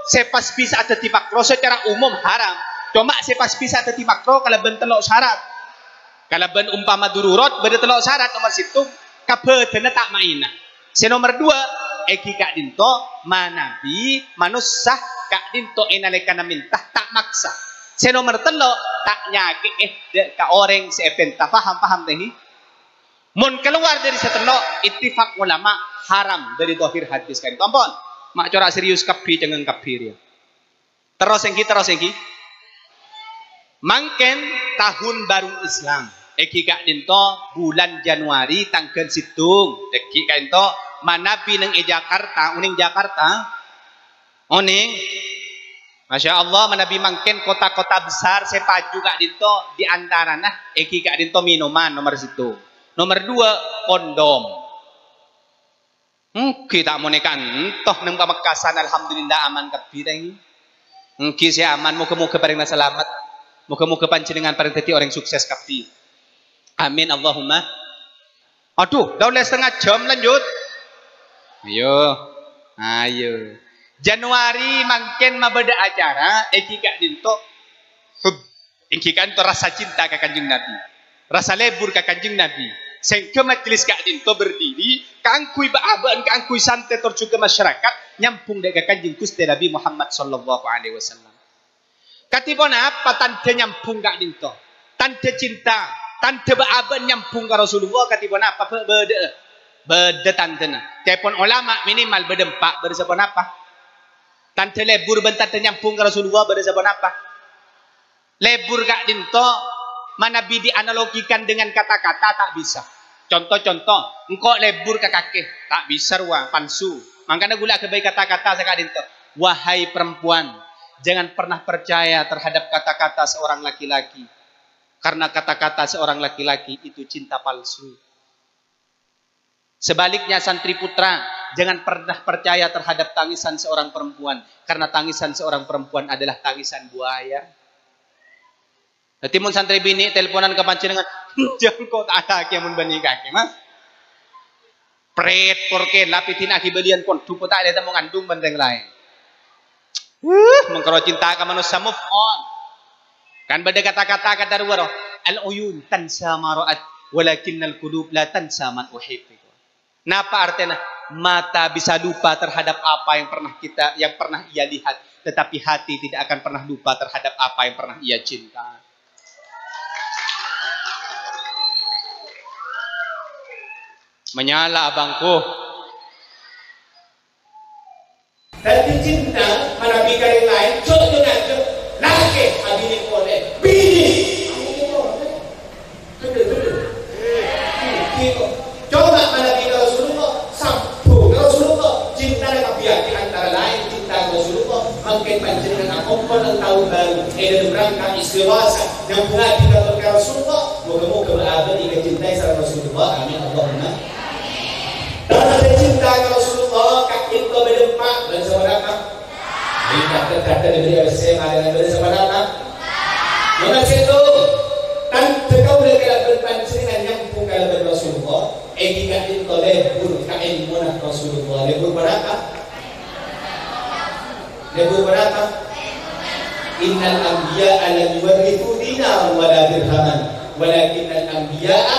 sè pas bisa dhâddhi makro secara umum haram. Coma sè pas bisa dhâddhi makro kalabân tello' syarat. Kalabân umpama darurat bâdâ tello' syarat. Nomer sèttong, kabâdâna ta' maèna. Sè nomer duwâ', ènggi ka'dinto manabi manossa ka'dinto è nalèkana mènta ta' maksa. Sè nomer tello', ta' nyakè'è dâ' ka orèng sè èpènta. Paham, paham, tènggi? Mon kalowar dâri sè tello', ittifak ulama haram dâri dhahir hadis ka'dinto. Ampon, ma' cora' serius kabbhi, cengngeng kabbhi rèya. Terros ènggi, terros ènggi. Mangkèn tahun baru Islam. Ènggi ka'dinto bulan Januari tangghâl sèttong. Ènggi ka'dinto manabi neng è Jakarta, onèng Jakarta. Onèng? Masya Allah, manabi mangkèn kota-kota besar sè paju ka'dinto, di antarana ènggi ka'dinto minoman nomer sèttong. Nomer duwâ', kondom. Ènggi ta' monè ka'dinto neng Pamekasan, alhamdulillah, aman kabbhi, ta' ènggi? Ènggi sè aman, moghâ-moghâ parèngna salamet. Moghâ-moghâ panjhennengngan parèng dhâddhi orèng sukses kabbhi. Amin, Allahumma. Aduh, dah olè setengah jam lanjut. Ayo, ayo. Januari mangkèn mabâdâ acara, ènggi ka'dinto hub, ènggi ka'dinto rasa cinta ka Kanjeng Nabi. Rasa lebur ka Kanjeng Nabi. Sehingga majelis ka'dinto berdiri kaangghuy bâ'-abâ'ân, kaangghuy santè tor jhughân masyarakat nyambhung dâ' ka Kanjeng Ghustè Nabi Muhammad sallallahu alaihi wasallam. Kadhi ponapa tandhâ nyambhung ka'dinto? Tandhâ cinta, tandhâ bâ'-abâ'ân nyambhung ka Rasulullah kadhi ponapa? Bâ-, bâdâ'â. Bâdâ tandhâna. Ca'èpon olama minimal bâdâ empa', bâdâ saponapa? Tandhâ lebur bân tandhâ nyambhung ka Rasulullah bâdâ saponapa? Lebur ka'dinto manabi dianalogikan dengan kata-kata ta' bisa. Conto-conto, engko' lebur ka kakè, ta' bisa rowa, palsu. Mangkana ghulâ aghâbây kata-kata sè ka'dinto. Wahai perempuan, jangan pernah percaya terhadap kata-kata seorang laki-laki. Karena kata-kata seorang laki-laki itu cinta palsu. Sebaliknya, santri putra, jangan pernah percaya terhadap tangisan seorang perempuan, karena tangisan seorang perempuan adalah tangisan buaya. Dhâddhi, mon santri binè' telponan ka panjhennengngan, "Jhâ' engko' ta' adâ' kè mon bânnè kakè, Mas." Pret, korkè, lapidin agi bâliyân pondhuk, ta' lè tèmo ngandung bân rèng laèn. Uh, mangkaro cinta ka manossa, move on. Kan bâdâ kata-kata kadâ' rowa, roh. "Al-uyun tansa ma ra'at, walakinnal qulub la tansa man uhib." Napa artèna? Mata bisa lupa terhadap apa yang pernah kita, yang pernah ia lihat, tetapi hati tidak akan pernah lupa terhadap apa yang pernah ia cinta. Menyala abangku. Dhâddhi cinta manabi ka rèng laèn, jhâ' nyonaja, lakè abinè polè, binè abinè polè. Bhender, bhender. Gitu. Coma manabi ka Rasulullah, sambhung ka Rasulullah, cintana kabbhi antara laèn cinta ka Rasulullah, mangkèn panjhennengngan akompol neng taon bhâru, è dâlem rangka istighosah, nyambhungngaghi katon ka Rasulullah, moghâ-moghâ bâ'-abâ' èkacintai sareng Rasulullah. Amin, Allahumma. Rasa cinta ka Rasulullah, ka'dinto bâdâ empa', bâdâ sabarapa? Ini kata-kata dari S M A dengan bâdâ sabarapa? Nomor sèttong, tandhâ kaulâ kalabân panjhennengngan nyambhung kalabân Rasulullah, ènggi ka'dinto lebur ka èlmona Rasulullah. Lebur ponapa? Lebur ponapa? "Innal anbiya'a lam yuwarrithu dinaran wala dirhaman, walakinnal anbiya'a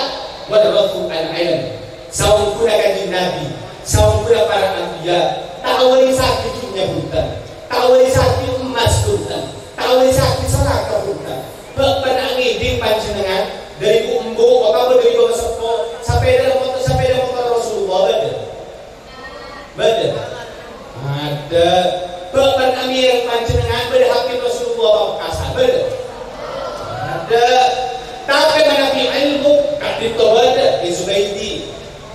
warrathul ilm." Saongghuna Kanjeng Nabi, Saongghuwâ para anbiya, ta' awarissaghi dhunnya bhunten, ta' awarissaghi emmas bhunten, ta' awarissaghi salaka bhunten. Bâ' pernah ngèdhing panjhennengngan dhâri bu'-embu' otabâ dhâri bângaseppo, sapèda motor, sapèda motor Rasulullah bâdâ? Bâdâ? Bâdâ. Bâ' pernah mèreng panjhennengngan bâdâ Habib Rasulullah Pamekkasân? Bâdâ? Bâdâ. Tapè manabi ilmu, ka'dinto bâdâ, Ki Zubaidi.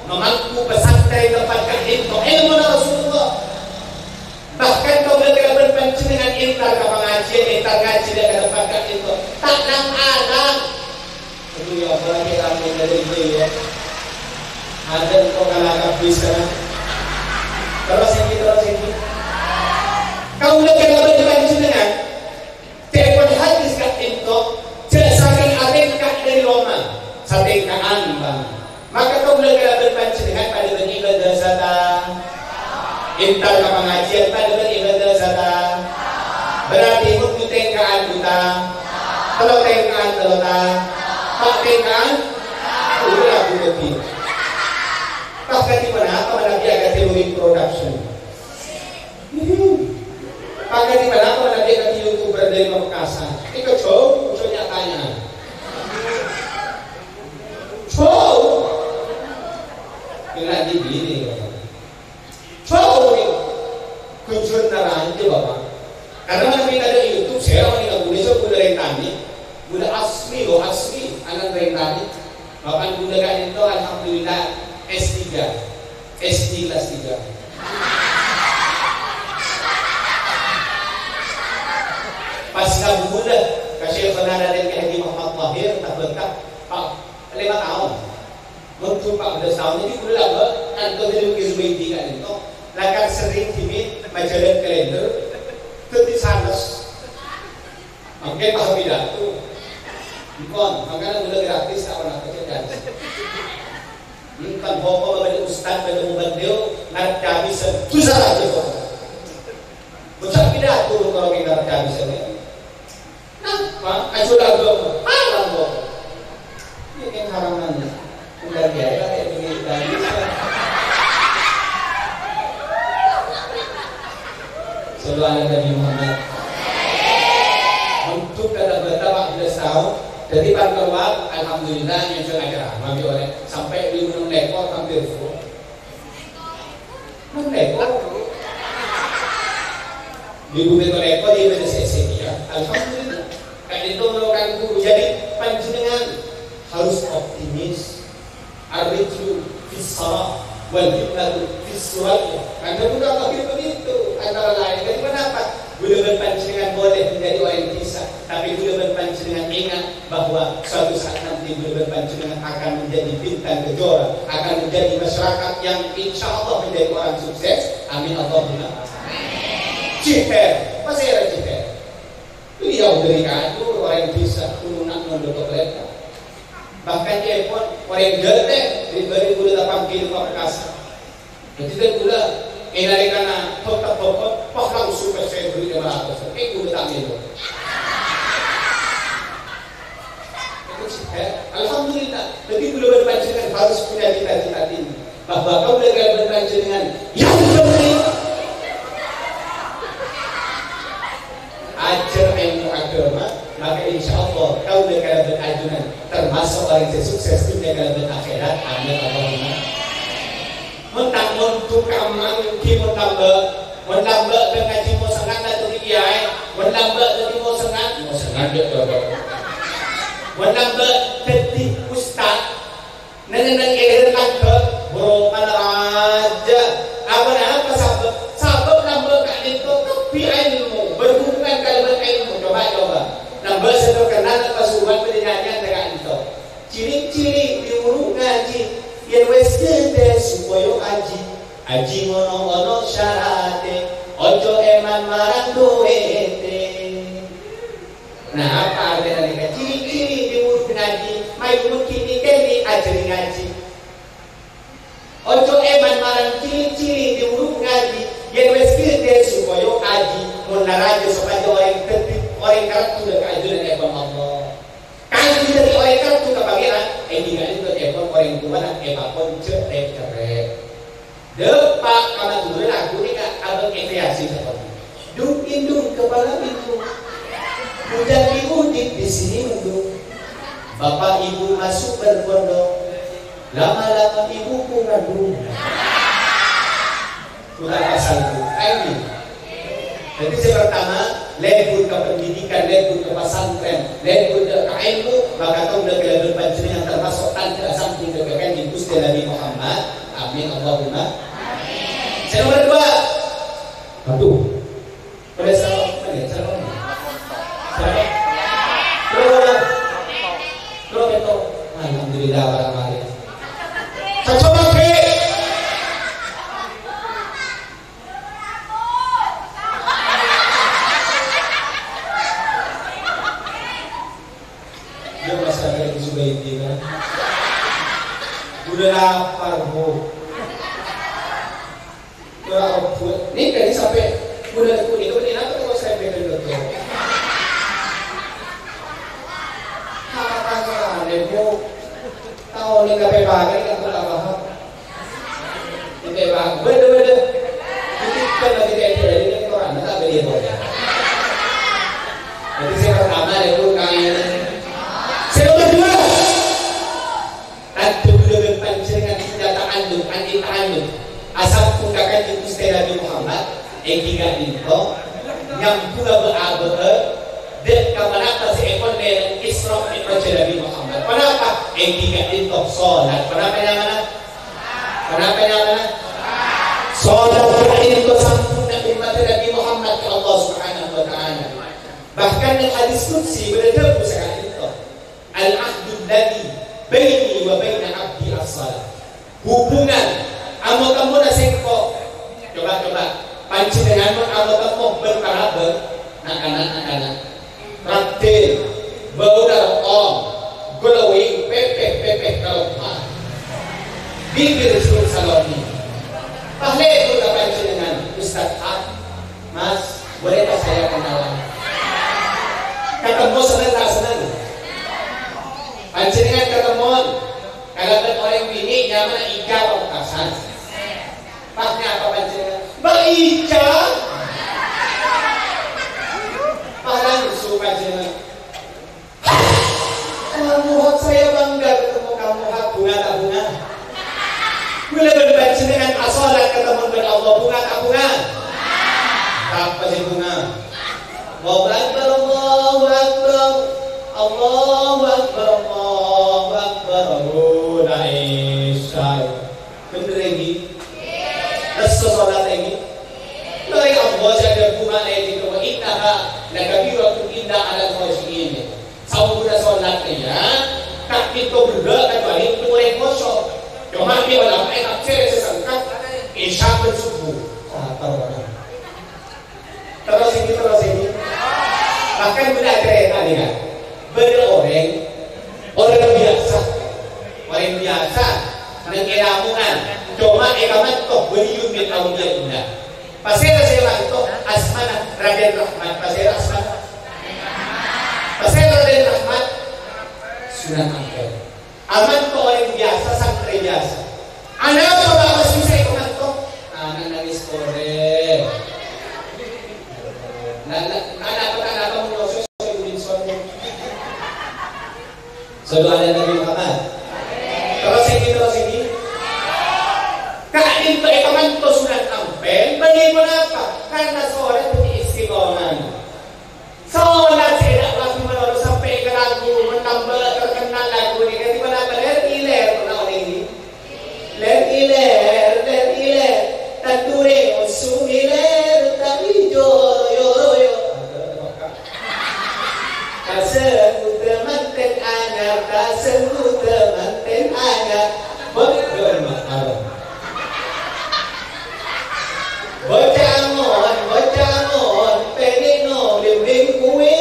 Mamangku pesantren tempat ka'dinto ilmuna Rasulullah. Bahkan kaulâ kalabân panjhennengngan entar ka pangajiân, entar ngajhi dâ' ka tempat ka'dinto. Ta' nang-anang. Aduh, ya Allah, ya Rabbi, ya Rabbi, ya. Ada engko' kala kabbhi sekarang. Terros, èngghi, terros, èngghi. Kaulâ kalabân panjhennengngan. Ca'èpon hadis ka'dinto, jhâ' sakèng atèngka dhâri roma, satèngka'an, Bang. Maka kaulâ kalabân panjhennengngan padâ bân ibâdâ sata. Entar ka pangajiân padâ bân ibâdâ sata. Berarti mon du tèngka'an du ta. Tello tèngka'an tello ta. Pa' tèngka'an, ora bu lebbi. Pas kadhi ponapa manabi akadhi Lurik Production? Pakadhi ponapa manabi akadhi YouTuber dhâri Pamekkasân? Èkajhâu, jhâ' nya-tanya'an. Jhâu. Kèng dibini, Bapak. Jhâu, ghun jhâ' naranja, Bapak. Karena manabi tadâ' YouTube, sèra onèng kaulâ, sè kaulâ rèntanè. Kaulâ asli, lo, asli. Ana' rèntanè. Bapa'na kaulâ ka'dinto, alhamdulillah, S tiga. S D kelas tiga. Pas kabulâ ka Syaikhona Raden Kiai Haji Muhammad Tahir, tabâkka, Pak, lèma taon. Mon du empat belas taon, dhâddhi kaulâ lambâ' kantos dhâri Bukit Zubaidi ka'dinto. Lakar serrèng dhimèn majhâlân kalender, dhâddhi sanès. Mangkèn paham pidato. Empon, mangkana kaulâ gratis, ta' pernah kejadian. Enten hokom bâdâ ustad, bâdâ mubalighun, ngarep cabisen, susah aja kok. Bocah pidato, kalau kita ngarep cabisen, ya. Napa? Aja agama. Haram kok. Ini kan haram aja. Bukan biasa, kayak begini, kan. Sallu ala Nabi Muhammad. Untuk kata-kata empat belas tahun, jadi pas keluar, alhamdulillah, nyusul acara. Mami oleh sampai di Gunung Lekor hampir full. Gunung Lekor. Di Gunung Lekor, di Indonesia, ya. Alhamdulillah. Kan itu merupakan guru. Jadi, panjenengan harus optimis. Ar-rijlu fis salah, wal himmatu fis suraya. Kan kamu tahu begitu, antara lain. Jadi, kenapa? Kaulâ bân panjenengan boleh menjadi orang yang bisa, tapi kaulâ bân panjenengan ingat bahwa suatu saat nanti kaulâ bân panjenengan akan menjadi bintang kejora, akan menjadi masyarakat yang insya Allah menjadi orang sukses. Amin Allahumma. Jiper, apa saya jiper? Beliau dari Katur, orang yang bisa, turunan Mondok Keleta. Bahkan dia pun orang Jateng, di dua ribu delapan kilo Pamekasan. Jadi, kaulâ, ènalèkana bhâkta-bhâkta, pas langsung pas saya beri lima ratus. Kaulâ ta' mèlo. Itu sih, eh, alhamdulillah. Jadi, kaulâ bân panjenengan harus punya cita-cita tinggi. Bahwa kaulâ kalabân panjenengan yang penting ajhâr ilmu agama, maka insya Allah kaulâ kalabân ajunan termasuk orang yang sukses dunia kalabân akhirat. Amin Allahumma. Mon ta' mon duka manggi mon lambâ', mon lambâ' bân ngajhi mosengan dhâddhi kiyaè, mon lambâ' dhâddhi mosengan, mosengan dâ' Bapak. Mon lambâ' dhâddhi ustad, neng-enneng èlèr langgher, bhuru panarajâ. Apa-napa sabâb? Sabâb lambâ' ka'dinto kabbhi ilmu, berhubungan kalabân ilmu. Coba, coba. Lambâ' sè terkenal Pasuruan bâdâ nyanyian ka'dinto. Cili'-cili' diuru ngajhi, yèn wis ghâdhâ supaya ajhi. Ajhi ngono-ngono syaratè, ojo èman marang duwitè. Nah, apa artèna nèka? Cili'-cili' diuru ngajhi, mayu mungkin kènè ajhâri ngajhi. Ojo èman marang cili'-cili' diuru ngajhi, yèn wis ghâdhâ supaya ajhi, mon la rajâ sopajâ orèng dhâddhi orèng karebbhuna ka ajunanèpon Allah. Karebbhu dhâddhi orèng karebbhu ka Pangèran, èngghi ka'dinto èpon orèng towana èpakon jhâ' rèp-cerrèp. Dâpa' ka Madhurâ lagu nèka abâ' èkreasi sakonè'. Dung-indung kepala bingung. Hujan di Udik, di sini mendung. Bapak ibu masuk berpondok. Lama-lama ibuku ngandung. Bukan pasal itu. Ini. Jadi sè pertama, lebur ka pendidikan, lebur ka pesantren, lebur ka, ka ilmu, maka tong dâ' kalabân panjhennengngan termasuk tandhâ asampèyan dâ' ka Kanjeng Ghustè Nabi Muhammad. Amin, Allahumma. Sè nomor dua. Aduh. Boleh salah, boleh salah. Salah. Berapa? Berapa itu? Alhamdulillah, barang lain. Saya coba, Ki. Dia masih ada di Subaidi, kan? Udah lapar, Bu. Ora obuwâ. Nèka nè sampè' bulâ tekko nèko, nèka napa kok sampè' ghâllu? Apa kan, Bu? Tao nèka pè bâgâi kan ora paham. Nèka bâgâi. Bâdâ, bâdâ. Jadi kan lagi kayak gitu, jadi kan orang nggak beli boleh. Jadi saya pertama ya, Bu, kayaknya. Saya nomor dua. Tandhâ bulâ bân panjhennengngan sè ta'alluq, anti ta'alluq. Asampun ka Kanjeng Ghustè Nabi Muhammad, èngghi ka'dinto, nyambhungnga bâ'-abâ'â, dâ' ka ponapa sè èkollè Isra Mi'raj Nabi Muhammad. Ponapa? Èngghi ka'dinto, solat. Ponapa nyamana? Ponapa nyamana? Solat ka'dinto samponna ommaddhâ Nabi Muhammad ka Allah Subhanahu wa Ta'ala. Bahkan neng hadis qudsi bâdâ dhâbu saka'dinto. "Al-ahdul ladzi baini wa baina abdi as-shalah." Hubungan amo-temmona sèngko'. Coba-coba, panjhennengngan mon amo-temmo bân parabân, na'-kana', na'-kana'. Raddhin, bâuna ro'om, glowing, pèpè, pèpè kalompa. Bibir sèngko' salonè. Pas lebur ka panjhennengngan, Ustaz Haq. Mas, bolehkah saya kenalan? Katemmo senneng ta' senneng? Panjhennengngan katemmo kalabân orèng binè' nyamana Ica Pamekasan. Pas nyapa panjhennengngan, "Mbak Ica." Pas langsung panjhennengngan, "Kamu Haq, saya bangga ketemu kamu Haq, bhunga ta' bhunga?" Kaulâ bân panjhennengngan asolat katemmo bân Allah, bhunga ta' bhunga? Apa sè bhunga? Allahu Akbar, Allahu Akbar, Allahu Akbar, Allahu Akbar, Allahu la ilaha. Bhender èngghi? Lesso solat èngghi? Lorè Allah sè adhâbu malaèkat, "Wa innaha lakabiratun illa 'alal khasyi'in." Saongguna solat rèya, ta' kènto berrâ' kajhâbhâna orèng kosong. Coma bi' ulama ètafsir sè sengka, Isya bân Subuh. Sabar, Pak. Terros èngghi, terros èngghi. Bahkan bâdâ carèta nèka. Bâdâ orèng, orèng biyasa. Orèng biyasa, neng è Lamongan. Coma è Kamanto, waliyun min awliyaillah. Pasèra sè èlanto asmana Raden Rahmat. Pasèra asmana? Pasèra Raden Rahmat? Sunan Ampel. Amanto orèng biyasa, santrè biyasa. Anapa, Pak, pas bisa è Kamanto? Ana' nangès korè. Nah, nah, anapa, anapa mon ngoso' sè ulin sono? Sallu ala Nabi Muhammad. Terros èngghi, terros èngghi. Ka'dinto è Kamanto Sunan Ampel, bânnè ponapa? Karna sore budi istiqomah. Solat sè ta' lagu malolo sampè' ka lagu, mon tambâ terkenal lagu nèka, ponapa lèr-ilèr, pernah orèng ini? Lèr-ilèr, lèr-ilèr, tandurè osu ngilèr, tapi joyo-royo. Tasengguta manten anyar, tasengguta manten anyar. Bos, yo, Mas, aro. Bocah angon, bocah angon, pèngènno lèmbèng kuwi,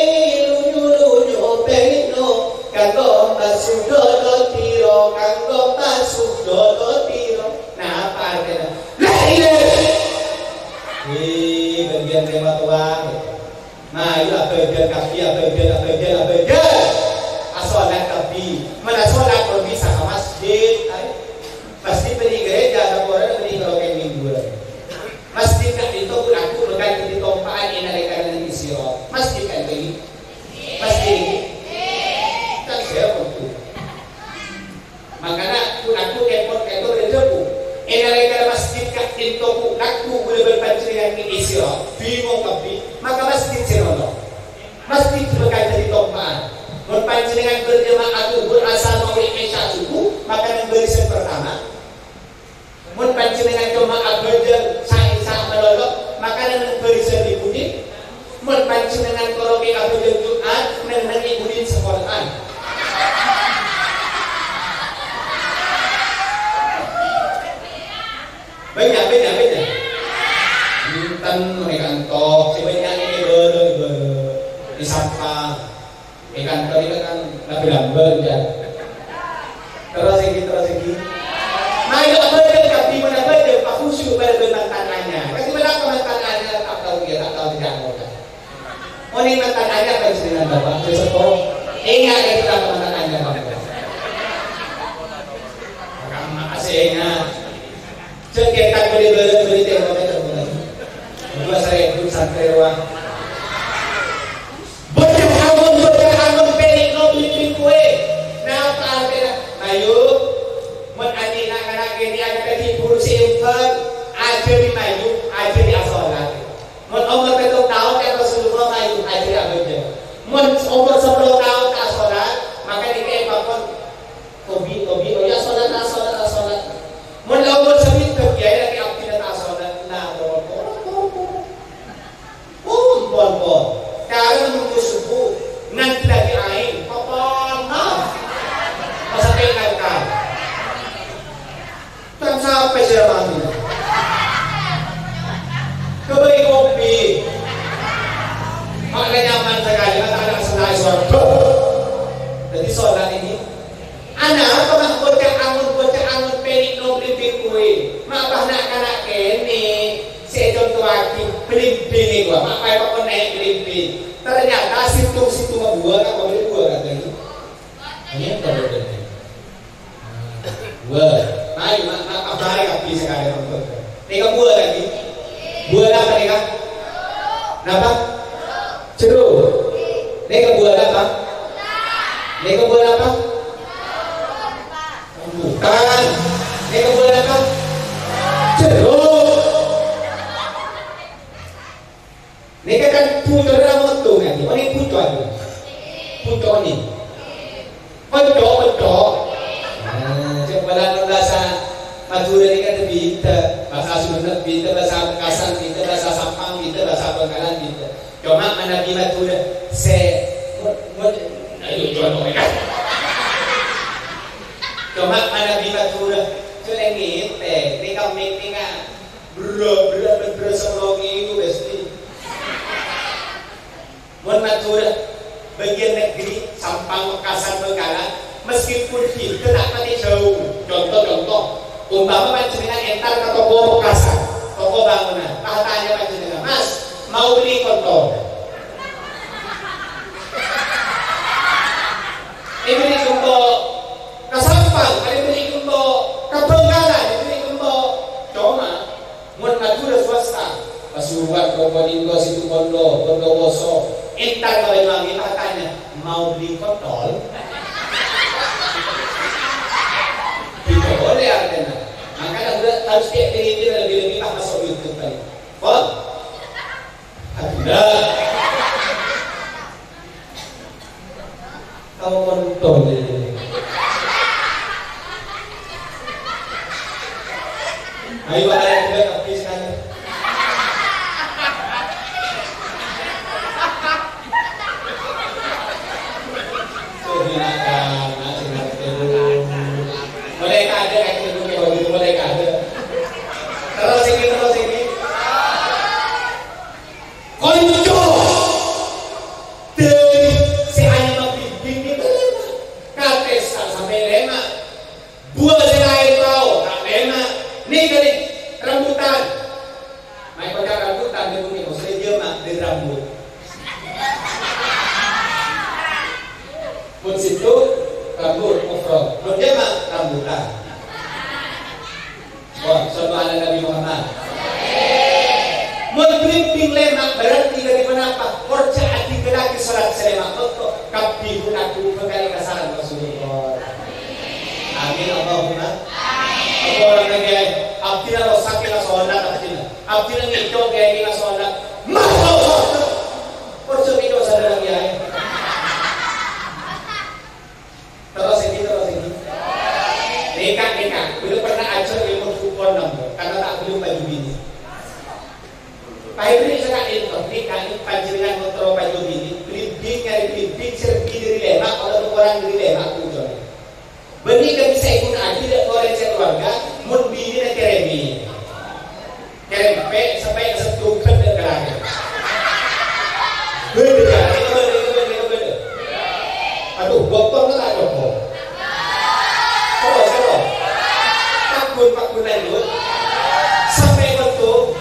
lunyu-lunyu pèngènno, kanggo pasudodo tiro, kanggo pasudodo tiro. Napa artèna? La ilaha. Wih, bâgiân rèma towa. Mayu abâdhân kabbhi, abâdhân, abâdhân, abâdhân. Asolat kabbhi. Mènta solat kok bisa ka masjid, ayo. Pasti bânnè gereja, saporana bânnè karo kèngèng. sira, bingung kabbhi, maka masjid sè nolong. Masjid bhâkal dhâddhi tompa'an. Mon panjhennengngan berjamaah dhuhur, asar, maghrib, isya, subuh, maka neng barisan pertama. Mon panjhennengngan coma abhâjâng sa-, sa-, malolo, maka neng barisan è budina. Mon panjhennengngan koroke abhâjâng Jumat, neng-neng è budina sekolahan. Bânnya', bânnya', bânnya'. Enten è kanto, sè bânnya' è bârâ', è bârâ'. È sampang. È kanto nèka kan lebbi lambâ', ya. Terros iki, terros iki. Mayu abhâjâng, kabbhi mon abhâjâng, pakhusu' bhâreng mantan anyar. Kadhi ponapa mantan anyar, ta' tao, ya, ta' tao, tidak tao. Mon mantan anyar panjhennengngan Bapak, sè seppo. Enga' ka'dinto mantan anyar, Bapak. Maka masih enga'. Jhâ' kèta bâli bârâ', bâli tèmor, tèmor. Dua sarèbu santrè rowa. Bocah angon, bocah angon, pènè' nobling kowè. Napa artèna? Mayu, mon andi'na kana' kènè' akadhi buru sè èmpèr, ajhâri mayu, ajhâri asolat. Mon omor pètto taon, ya Rasulullah, mayu, ajhâri abhâjâng. Mon omor sapolo taon ta' asolat, maka nèka èpakon tobi', tobi', oh ya, asolat, asolat, asolat. Mon la omor sabidhâk, ya, lagi abdhina ta' asolat, nah, toro', toro', toro', toro'. Oh, pon, pon. Karena nunggu subuh, nganti lagi aèng, papa, maaf. Masa pengen kan? Kan sampai sih mati. Kembali kopi. Makanya nyaman sekali, kan ada selai sorga. Jadi sholat ini, ana apa mah bocah angon, bocah angon pènè' nobling kowè. Mapa na'-kana' kènè' sè ècontowaghi blimbing è kowa. Mapa èpakon nè' blimbing. Ternyata sèttong-sèttongnga buwâ, kan, buwâ, kan, ini. Ini apa bedanya? Buwâ. Ayo, ma-, ma-, apa ya, kabbhi sakali nonton. Nèka buwâ lagi. Buwâ apa nèka? Napa? Jeruk. Nèka buwâ apa? Nèka buwâ apa? Rambutan. Nèka buwâ apa? Jeruk. Nèka kan buto ra moto kan, onèng buto aja. Buto ni. Konco, konco. Nah, coba lah bahasa Madura ini kan beda. Bahasa Sunda beda, bahasa Pekasan beda, bahasa Sampang beda, bahasa Bangkalan beda. Coma manabi Madura, sè, mo-, mo-, ayo, jual pokoknya. Coma manabi Madura, sè lengit, eh, ini kami ini kan. Bro, bro, bro, bro, sepuluh kilo pasti. Mon Madura, bagian negeri, Sampang, Pekasan, Bangkalan, meskipun kita tak pati jauh. Contoh-contoh, umpama panjenengan entar ke toko Pekasan, toko bangunan, pas tanya panjenengan, "Mas, mau beli kontol?" Ini beli kontol ke Sampang, ini beli kontol ke Bangkalan, ini beli kontol. Coma, Mon Madura swasta, Pasuruan, Probolinggo, Situbondo, Bondowoso, entar ka Banyuwangi, pas tanya, "Mau beli kontol?" Tidak boleh artinya. Makanya udah harus kayak ini, lebih-lebih pas masuk YouTube tadi. Kon? Ada. Tao kontol ini. Ayo, Pak, ayo, ayo, ayo, ayo. Tuh, silakan, nah, silakan. Boleh kada, ayo, boleh kada. Terus ini, terus ini. Konco dhâri sè anyama bhibbhing nèka lèma'. Katèssa sampè' lèma'. Buwâ sè laèn tao ta' lèma'. Nèka nè, rambutan. Maèkoca' rambutan, nèko nèko sè jhâma' dhâri rambut. Mon sèttong, rambut, mufrad. Mon jhâma', rambutan. Wah, shallu ala Nabi Muhammad. Mon bhibbhing lèma' berarti dhâri ponapa? Orja adhingghâllaghi salat sè lèma' bâkto, kabbhi ghun aku bhâkal èkasalan Rasulullah. Amin, Allahumma. Amin. Apa orèng lagi, abdhina rosak kèng salat abdhina. Abdhina ngèco' kèng salat. Alhamdulillah, aku ucap. Bânnè ka'dinto sè èghuna'aghi dâ' orèng sè keluarga, mon binèna kèrèmè. Kèrèmè, sampè' settong ghândhâ' kalabân. Bâdâ, bâdâ, bâdâ, bâdâ. Aduh, dokter ta' cokop. Terus, terus. Paghun, paghun lanjut. Sampè' settong.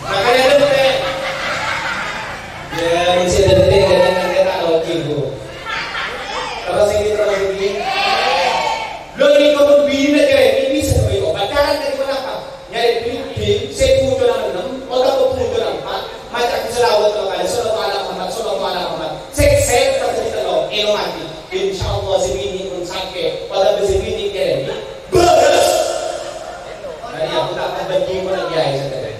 Makanya dântè'. Ya, mesti dântè', kadang nanti tak logik, Bu. Terus ini, terus ini. Lho, ini kok binèna kèrèmè, bisa sampai kok. Pacaran dari mana, Pak? Nyarè bhâdhing sè bhucona ennem, otabâ bhucona empa', maca shalawat tello kalè, "Shallallahu ala Muhammad, shallallahu ala Muhammad." Sèksè terjadi tello, eno mati. Insyaallah sè binè pon sakè', otabâ sè binè kèrèmè, bârâs. Nah, iya, aku tak akan bagi pon lagi aja, saudara.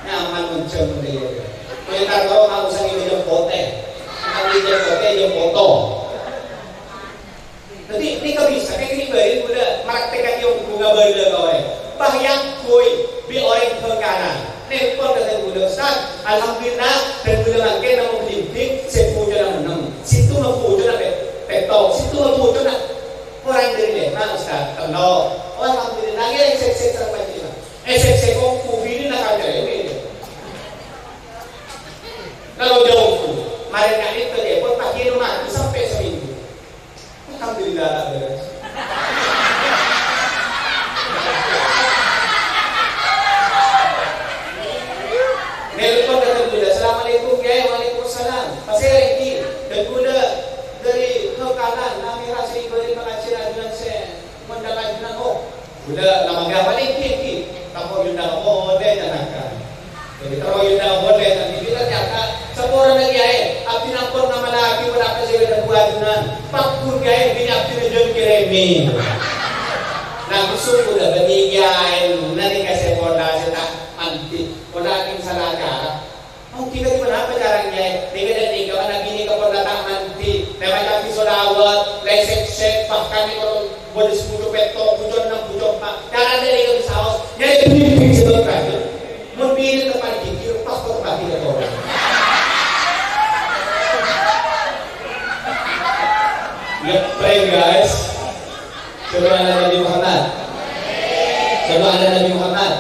Nyaman menceng dia. Kowe tak tahu mau usah ini yang pote. Nanti dia pote, dia potong. Dhâddhi, nèka bisa, kèng nèka bâri' kaulâ mraktèkkan yong bhunga bâlâ ka orèng. Pas èangghuy bi' orèng Bhângkalan. Nèlpon ka kaulâ, "Ustaz, alhamdulillah, dhân kaulâ mangkèn namong bhâdhing sè bhucona ennem. Sèttonga bhucona pe-, pètto, sèttonga bhucona korang dhâri lèma, Ustaz." "Tello." "Oh, alhamdulillah, ngghi, sèk-sèk sareng panjhennengngan." Eh, sèk-sèk kok binèna kan dhâri. Kalau jauh, mereka itu, eh, pon pagi rumah, sampai seminggu. Alhamdulillah, tak beres. Nelpon ka kaulâ, "Assalamualaikum, Kè." "Waalaikumsalam." "Pasèra ènggi?" "Dhân kaulâ dhâri Bhângkalan, nami rasi bâri' pangajiân ajunan sè ngondhâng ajunan." "Oh, kaulâ la mangga." "Paling ènggi, ènggi." Tako' yundang polè, nyanaka. Jadi, terro yundang polè, tapi ternyata saporana kèyaè, abdhina ampon ngamalaghi ponapa sè èdhâbuwâ ajunan. Paghun kèyaè, binè abdhina jhân kèrèmè. Langsung kaulâ bânnè kèyaè, nèka sè pola sè ta' mandi. Pola kèng sala acara. Mungkin kadi ponapa carana kèyaè? Nèka dâ' nèka, manabi nèka pola ta' mandi. Lè maca shalawat, lè sèk-sèk, bahkan nèka bâdâ sè bhuco pètto, bhuco ennem, bhuco empa'. Carana nèka bisa aos. Nyarè bhâdhing sè bâkal. Mon binè teppa'na dhikir, pas teppa'na dhikir. Ya, prank, guys. Shallu ala Nabi Muhammad. Shallu ala Nabi Muhammad.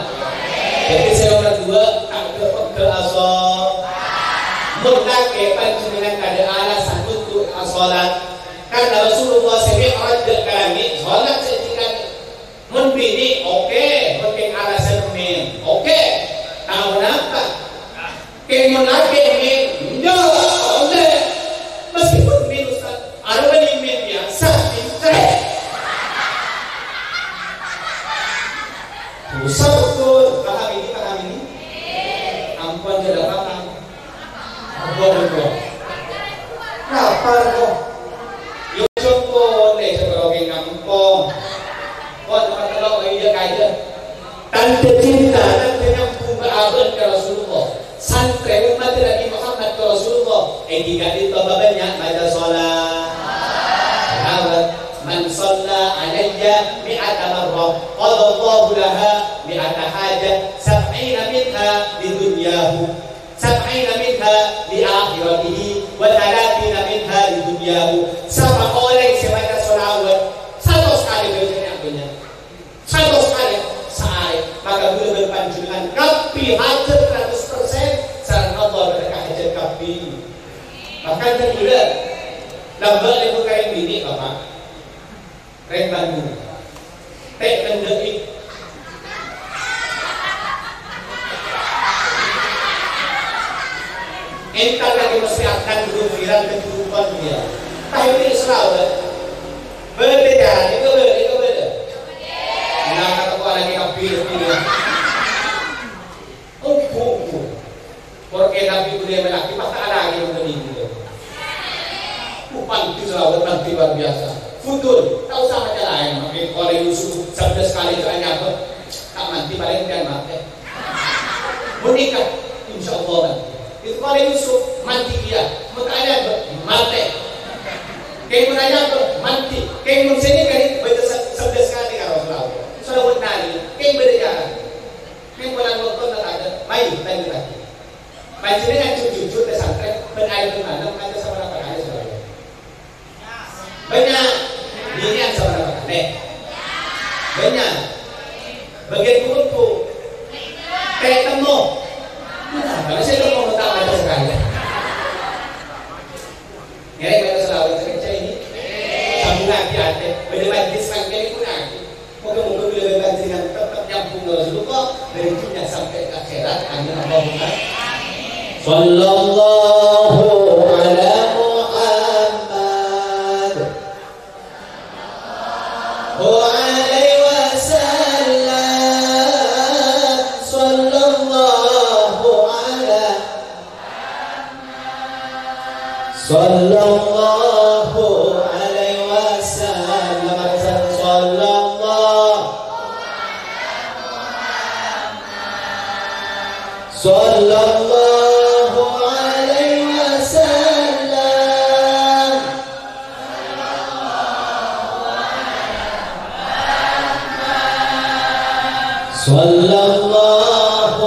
Jadi, sè nomor dua, tak ada pegal asal. Mon kakè panjhennengngan tadâ' alasan untuk asolat. Karena Rasulullah sè mi'raj ka langngè', sholat sè tinggal. Mon binè, oke. Mon kèng alasan men, oke. Tahu kenapa? Kèng mon lakè men, enjâ', ollè. Meskipun men, Ustaz, arwani men biasa, pinter. Susah betul. Paham ini, paham ini? Ampon, sudah paham. Ampon, ampon. Lapar, kok. Yo, contoh, nih, coba oke, ngampong. Kok, tempat telok, iya, kaya. Tandhâ cinta, tandhâ nyambhung ka abâ'na ka Rasulullah. Santrè ommaddhâ Nabi Muhammad ka Rasulullah. Èngghi ka'dinto bânnya' maca shalawat. Shalawat. "Man shalla alayya mi'ata marrah, qadallahu laha mi'ata hajah, sab'ina minha li dunyahu, sab'ina minha li akhiratihi, wa thalathina minha li dunyahu." Sapa orèng sè maca shalawat satos kalè bâjâna abâ'na. Satos kalè saarè, maka kaulâ bân panjhennengngan kabbhi hajat saratos persen sareng Allah bhâdhân hajat kabbhi. Bahkan kaulâ lambâ' lèbur ka rèng binè', Bapak. Rèng Bandung. Tè' kendhâ'i. Entar lagi mesti akan dulu viral ke kehidupan dia. Tapi ini selalu. Bâdâ carana, èko bâdâ, èko bâdâ. Nah, kata ko lagi kabbhi, kabbhi. Onggu, onggu. Pokokna Nabi bâdâ melaki, pas ta' lagi nonton ini. Uh, panti shalawat, panti luar biasa. Fudul, tak usah maca laèn. Makin oleh Yusuf, sabda sekali itu hanya apa? Tak mandi paling kan mati. Menikah, insya Allah mandi. Itu kalau Yusuf, mandi iya. Mutanya, mati. Kèng mutanya, mandi. Kèng mun sini kan, baca se-, sebelas kali ya Rasulullah. Sudah benar, kèng beda jalan. Kèng bulan Ramadan tak ada. Baik, lanjut lagi. Panjenengan jujur-jujur ke santri, ben air ben malam, ada sama Ngèrèng ka salawat sakejjhâ' ini. Sambhungngaghi atè. Bâdâ majlis mangkèn iku nangèng. Moga-moga kaulâ bân panjhennengan tetep nyambhung ka Rasulullah dâri dhunnya sampè' ka akhèrat. Amin. Allahumma. Sallallahu ala Muhammad. Alaihi wasallam. Sallallahu ala Sallallahu alaihi wasallam. Sallallahu. Sallallahu alaihi wasallam. Sallallahu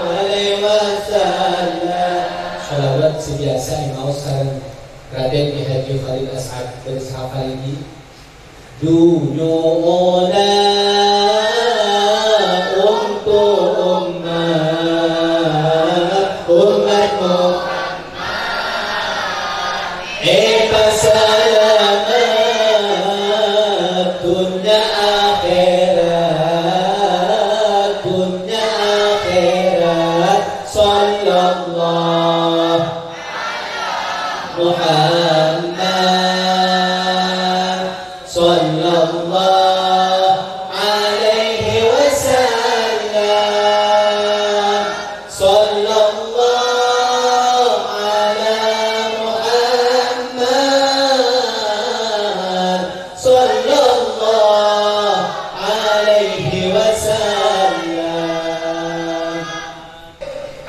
alaihi wasallam. Shalawat sè biyasa èmaos sareng Raden Ki Haji Khalil As'ad bân sè hafal ini. Dunyo'ona untuk umat, umat Muhammad. Èpasalamet dhunnya akhèrat, dhunnya akhèrat. Sallallahu Muhammad. Sallallahu alaihi wasallam. Sallallahu ala Muhammad. Sallallahu alaihi wasallam.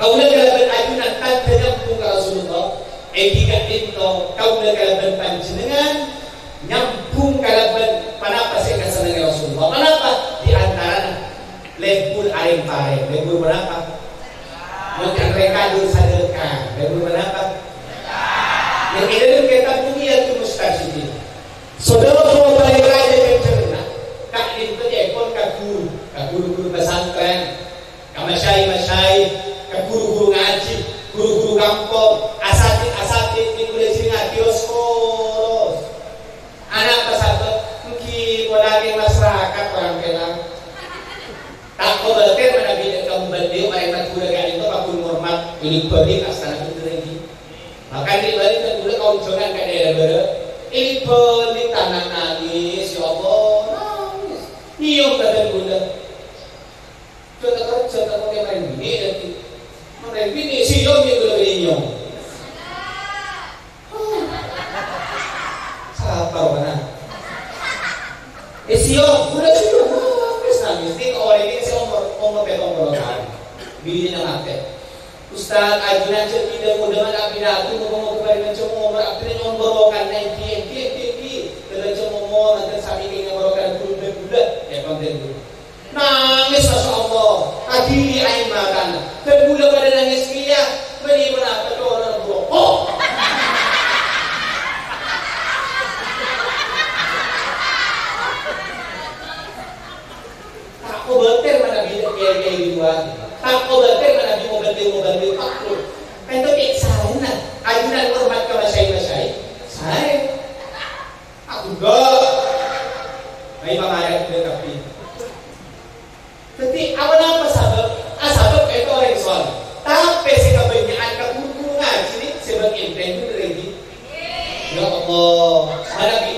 Kaulâ kalabân ajunan tandhâ nyambhung ka Rasulullah. Èngghi ka'dinto kaulâ kalabân panjhennengngan nyambhung kalabân ponapa sè èkasennengngè Rasulullah. Ponapa? Di antarana lebur arèng-parèng. Lebur ponapa? Mon kan rèng kandung sadhekka. Lebur ponapa? Yang è dâlem kètab Bughiyatul Mustarsyidin. Saudara-saudara palèng rajâ kèncènna, ka'dinto ca'èpon ka ghuru, ka ghuru-ghuru pesantren. Ka masyayikh-masyayikh, ka ghuru-ghuru ngajhi, ghuru-ghuru kampong, asatidz-asatidz, mèngko la jhârèngngaghi ros-koros. Ana' pasabâb, èngghi polana masarakat orèng pèlang. Ta' kobâtèr manabi dâ' ka Muballigh, orèng Madhurâ ka'dinto paggun ngormat, ini bâli' astana bhender èngghi. Maka ini bâli' kan ghulâ kaonjhângan ka daerah bârâ', ini bâli' tana' nangès, ya Allah, nangès. Nyèyom ka dâlem ghulâ. Jhâ' ta' kerjhâ, ta' pake marèng binè' dhâddhi. Marèng binè' sèyom, ya, ghulâ binè' nyèyom. Sapa rowana? Eh, sèyom, ghulâ sèyom. Wis nangès. Nèka orèng nèka sè omor, omor pèttong polo taon. Binèna matè. Ustaz, ajunan jhâ' bidhâ-budhâ man abdhina atu, moga-moga parèng lanjhâng omor abdhina nyèyom barokana èngghi, èngghi, èngghi, èngghi. Lanjhâng omor, ngantos sakèng barokana ghulâ, ghulâ. Ya, konten ghulâ. Nangès, masya Allah. Kadhiri aèng matana. Dân ghulâ padâ nangès kèya. Mènè ponapa, corona, bro? Oh! Ta' kobâtèr manabi kèya-kèya di luar. Ta' kobâtèr manabi mobil-mobil pakluk. Ènto kè' sarèna. Ajunan hormat ka masyayikh-masyayikh. Sarè. Aku enggak. Ayo, Pak Mayat, udah tapi. Jadi, apa napa sabab? Ah, sabab itu orang soal. Tapi sing kebanyakan ke guru-guru ngaji nih, sebab enteng itu lagi. Ya Allah, mana bi?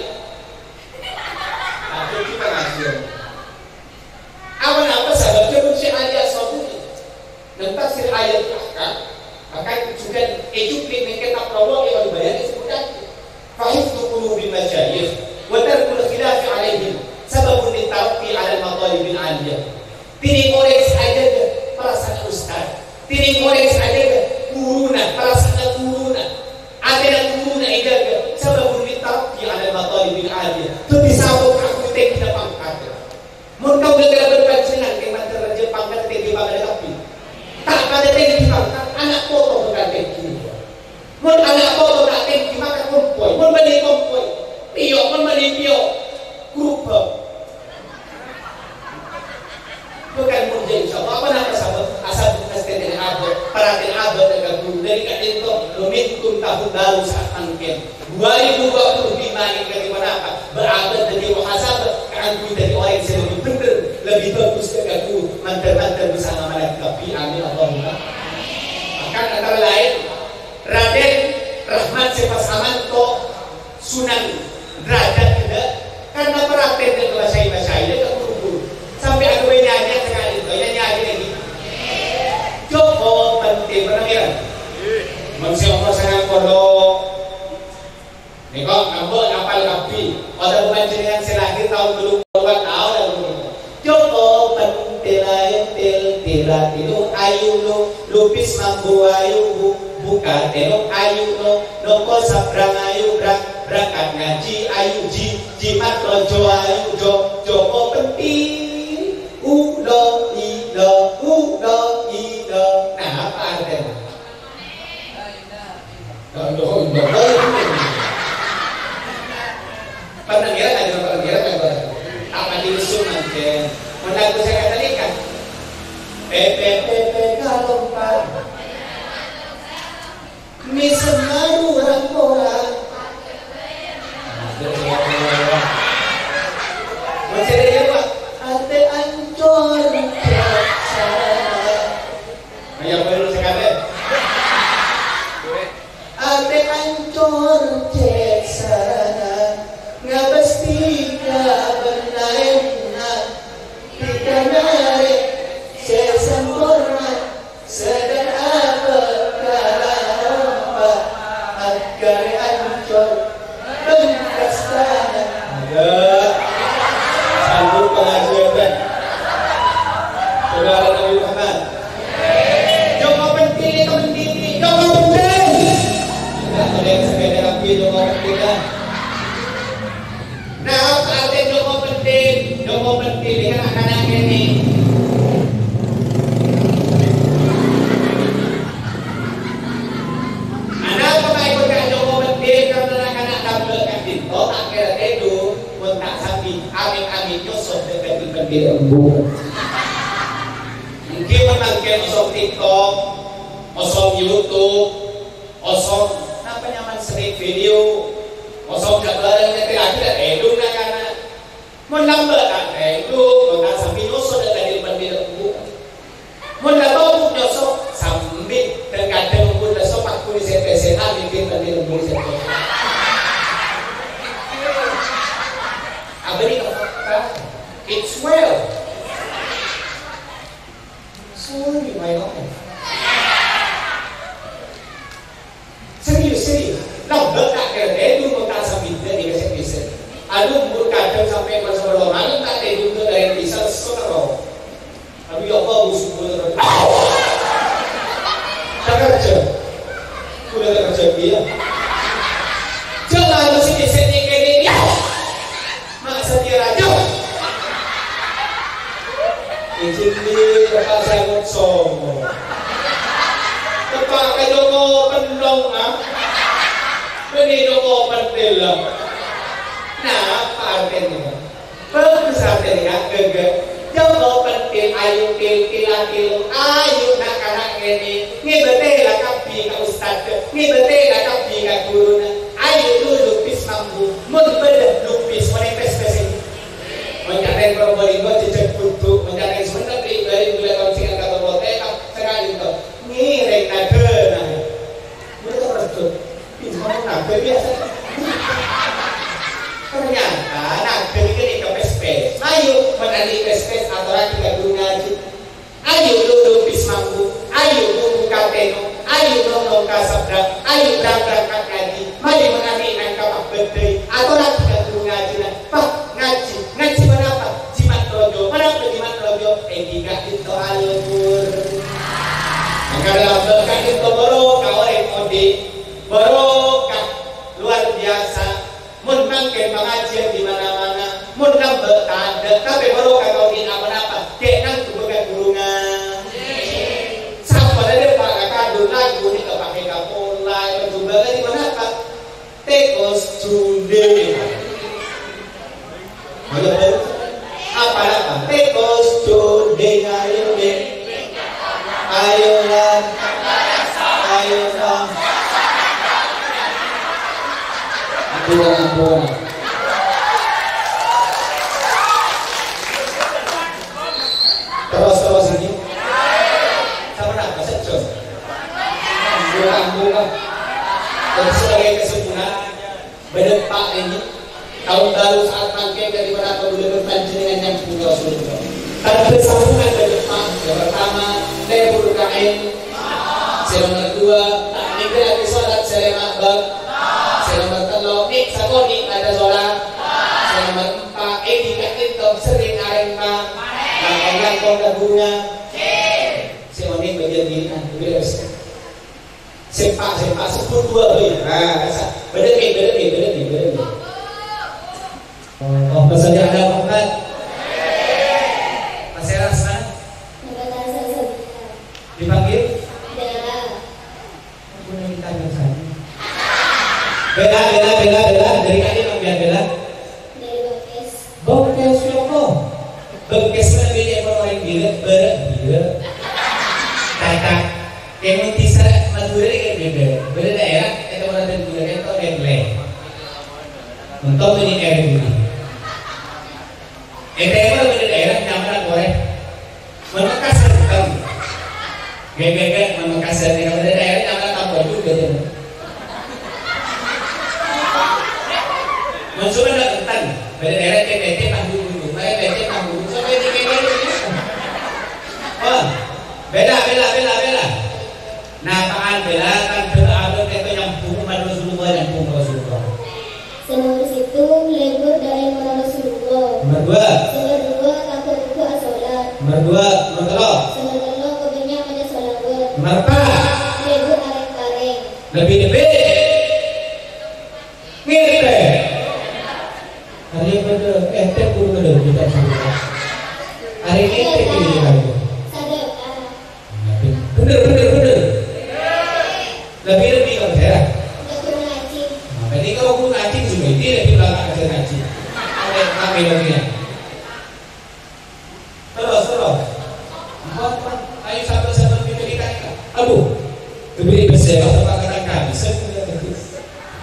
Tapi kita ngaji. Apa napa sabab? Coba si ayat sabuni. Neng tafsir ayat Ahkam, bahkan juga ejubri neng kitab Rawai wal Bayan disebutkan, "Fa hifdzu qulubil masyayikh wa tarkul khilafi alaihim sababun littaraqqi alal matalibil aliyah." Tènèng orèng sè ajâgâ parasaan ustad, tènèng orèng sè ajâgâ ghuruna, parasaan ghuruna, atèna ghuruna èjâgâ, sababun littaraqqi alal matalibil aliyah. Dhâddhi sabab kaangghuy tèngghina pangkat. Mon kaulâ kalabân panjhennengngan kèng mandhâr rajâ pangkat tèngghi pangkat kabbhi. Ta' patè tèngghi pangkat, ana' poto bhâkal tèngghi. Mon ana' poto ta' tèngghi, maka kompoy. Mon bânnè kompoy, pèyo'. Mon bânnè pèyo', grubhâk. Bhâkal molja, insyaallah. Apa napa sabab? Asal bukas tènèng abâ', parhatèn abâ' ka ghuru. Dhâri ka'dinto, momentum tahun baru saat mangkèn. Dua ribu dua puluh lima nèka ka'dinto ponapa? Bâ'na dhâddhi muhasabah kaangghuy dhâddhi orèng sè lebbi bhendher, lebbi bhâghus dhâ' kaangghuy mandhâr-mandhâr bisa ngamalaghi kabbhi. Amin, Allahumma. Bahkan antara lain, Raden Rahmat sè pas amanto Sunan Derajat ghellâ', karna perhatian ka masyai-masyai, ka guru-guru. Sampè' aghâbây nyanyi sakalè, nyanyi lagi. Joko Pentil, pernah ngira? Mon sè umur sangang polo. Nèko, ambu apal kabbhi. Otabâ panjhennengngan sè lahir taon tello polo, taon tello polo. Joko Pentil ayu til tila tilu ayu lu, lupis mambu ayu bu, buka tèno ayu no, noko sabrang ayu brang, berangkat ngajhi ayu ji, jimat rojo ayu jo, Joko Pentil. Ulo ilo, ulo ilo. Nah, apa artèna? Pernah ngira kan, pernah ngira kan, pernah. Apa di museum mangkèn? Mon lagu sè katolik kan? Pepe, pepe, kalompa. Mè' semaru rang-korang. Mon sè dâ' iyâ, Pak. Atè ancor, biasa. Ayo, baru sekali. Atè ancor cèt sarana, ngabâs dhika bân laènna, dhika narè sè samporna, sedang apèkala rompa, aghârè ancor bân kastana. Ya. Sambut pengajian, Pak. Saudara Nabi Muhammad. Joko Pentil, Joko Pentil. Enggak, ada yang sepeda lagi, Joko Pentil, kan? Nah, apa arti Joko Pentil? Joko Pentil ini kan anak-anak ini. Ana' apa ikut ka Joko Pentil karena anak-anak tambah kan gitu, tak kira itu, pun tak sambil, amin-amin, nyosot dengan Pentil embu. Mungkin mangkèn osok TikTok, osok YouTube, osok, napa nyaman sering video, osok gambaran yang terakhir, eh, lu nak anak. Mon lambâ' ta' tèdung, mon ta' sambi nyosot dâ' ka dâlem pandhâ' embu'. Mon la tobuk nyosot, sambi, dhâng-kadhâng mon la sopak kulâ sè pèssèna, mikir pandhâ' embu' sè pèssè. Abâ' nèka fakta. It's well. Sorry, my life. Serius, serius. Lambâ' ta' kèra tèdung, mon ta' sambi dhâddhi kèsè'-kèsè'. Anu, mon kadhâng sampè' jam sapolo malem ta' tèdung, dhâddhi rèng bisa lesso terro. Anu, ya Allah, musuh gue terus. Tak kerja. Udah tak kerja, iya. Jangan mesti kèsè' kènè, ya. Mak Setia Raja. Ijin di tempat saya ngocong. Tempat ke Joko Pendong, ah. Ini Joko Pentil, ah. Nah, apa artinya? Bagus artinya, gege. Joko Pentil, ayu til, tila tilu, ayu nak-anak ini. Ngibâtè la kabbhi ka ustad, ngibâtè la kabbhi ka guruna. Ayu lu lupis mambu, mon bâdâ lupis, mon pès-pès ini. Mon ca'na Probolinggo jejjhâk budhu, mon ca'na Sumenep ri bâri bulâ taon sèngkat ka Toko'en, sakalè to. Ngèrèng nadâna. Mulai terkejut. Bingung, apa biasa? Ternyata nadâ ini kepes-pes. Ayo, mon andi' pes-pes, atorraghi ka guru ngajhi. Ayo, lulu bis mambu. Ayo, lulu kateno. Ayo, nongkrong ka seberang. Ayo, berang-berangkat ngajhi. Mari mon andi' nangka pabedai. Atorraghi ka guru ngajhina. Pak, ngajhi. Ngajhi ponapa? Jimat rojo. Ponapa jimat rojo? Èngghi ka'dinto alebur. Mangkana lambâ' ka'dinto barokah orèng odi'. Barokah luar biasa. Mon mangkèn pangajiyân di mana-mana. Mon lambâ' tadâ', tapè barokah kaodi'na ponapa? Cè' nangghung bhâkal guru ngajhi. Sapa la dâpa' ka kadhung lagu nèka pakè kapolai, pajhubâ kadi ponapa? Tekos Junde. Ayo, ayo. Apa-apa? Tekos Junde, ayo, deh. Ayo, lan. Ayo, lan. Bukan, bukan. Terus, terus ini. Sama apa? Sejus. Bukan, bukan. Dan sebagai kesimpulan, bâdâ empa' ini. Tahun baru saat mangkèn dâri manabi kaulâ bân panjhennengngan nyambhung Rasulullah. Tandhâ sambhungan bâdâ empa'. Yang pertama, lebur kaèn. Sè nomer dua, ta' nèngghâlaghi sholat sè lèma' bâk. Sè nomer tello', nè' sakonè' bâdâ sholat. Sè nomer empa', èngghi ka'dinto serrèng arèmpa. Langkong-langkong ka ghuruna. Sè onèng bâdâ bini'na, bâdâ. Sè empa', sè empa', sebbhut dua bhâi. Nah, sa-, bâdâ kè, bâdâ kè, bâdâ kè, bâdâ kè. Allahumma shalli ala Muhammad. Pasèra asmana? Nabatasari Sabila. Dipanggil? Bella. Ampun, ini tanya saja. Bella, Bella, Bella, Bella. Dâri ka'dinto, Bella? Dâri Bengkes. Bengkes, ya Allah. Bengkes mènangka orèng bilâ, bârâ' bilâ. Tata. Kèng mon dhisè' Madhurâ nèka bhidhâ. Bâdâ daerah, kèto ora bhidhâ, kèto nèlè. Untung ini R T. È tèmor bâdâ daerah nyamana korè. Mon Mekkas enten. Gak, gak, gak, mon Mekkas enten. Kalau bâdâ daerah nyamana Tambalu bhidhâ. Mon Sumenep enten. Bâdâ daerah C P T Tambun. Mara C P T Tambun. Sampai di K P R. Oh, bella, bella, bella, bella. Napa'an bella kan bella abâ' kèto nyambhung Muhammad Rasulullah, nyambhung Rasulullah. Sè nomer sèttong, lebur dâ' èmona Rasulullah. Nomer dua. Sè nomer dua, tabâr-tabâr asholat. Nomer dua, nomer tello'. Sè nomer tello', pabânnya' maca shalawat. Nomer empa'. Lebur arèng-parèng. Lebbi-lebbi. Ngètè. Arèya padâ, ngètè buru padâ, kita semua. Arèya ngètè ini kita. Sadaka. Bhender, bhender, bhender. Lebbi-lebbi kalau saya. Lebur ngaji. Nah, ini kalau guru ngaji, sudah ini lebbi berangkat ngaji. Ada kami lagi ya. Terus, terus. Empat, empat. Ayo, satu, satu, kita, kita, kita. Aduh. Lebbi besar, apa kata kami? Saya punya.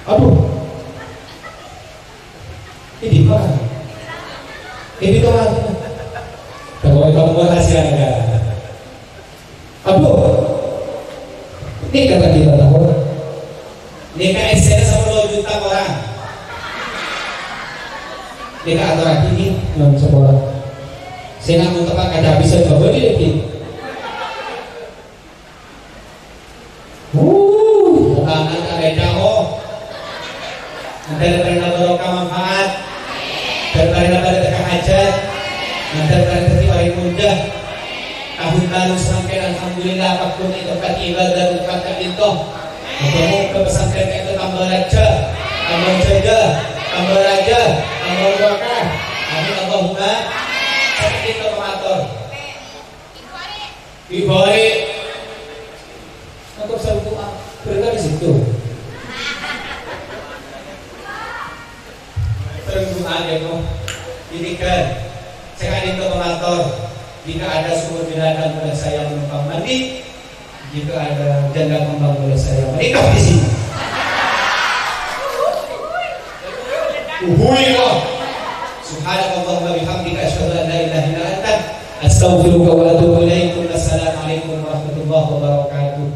Aduh. Ini mana? Ini tuh mana? Kalau kamu rahasia negara. Aduh. Ini kata kita tahu. Nèka èssèna sapolo juta korang. Nèka atoran ini, non, sekolah. Sè nggak mau tepat kaca bisa coba di lagi. Wuh, tangan tak ada jauh. Nanti ada barokah manfaat. Dâri-dâri pada teka hajat. Nanti ada dâri orèng muda. Tahun baru sampai, alhamdulillah, apapun itu tempat ibadah, tempat ka'dinto. Moga-moga pesantren ka'dinto tambah raja, tambah jaga, tambah raja, tambah barokah. Amin, Allahumma. Sakit itu pematur. Ibu Ari. Untuk satu, ah, berita di situ. Terus doa ya, kok. Ini kan, saya kan itu mengatur. Jika ada sumur genangan, boleh saya menumpang mandi. Jika ada janda kembang, boleh saya menikah di sini. Uhui, kok. Subhanakallahumma bihamdika, asyhadu an la ilaha illa anta, astaghfiruka wa atubu ilaik. Assalamualaikum warahmatullahi wabarakatuh.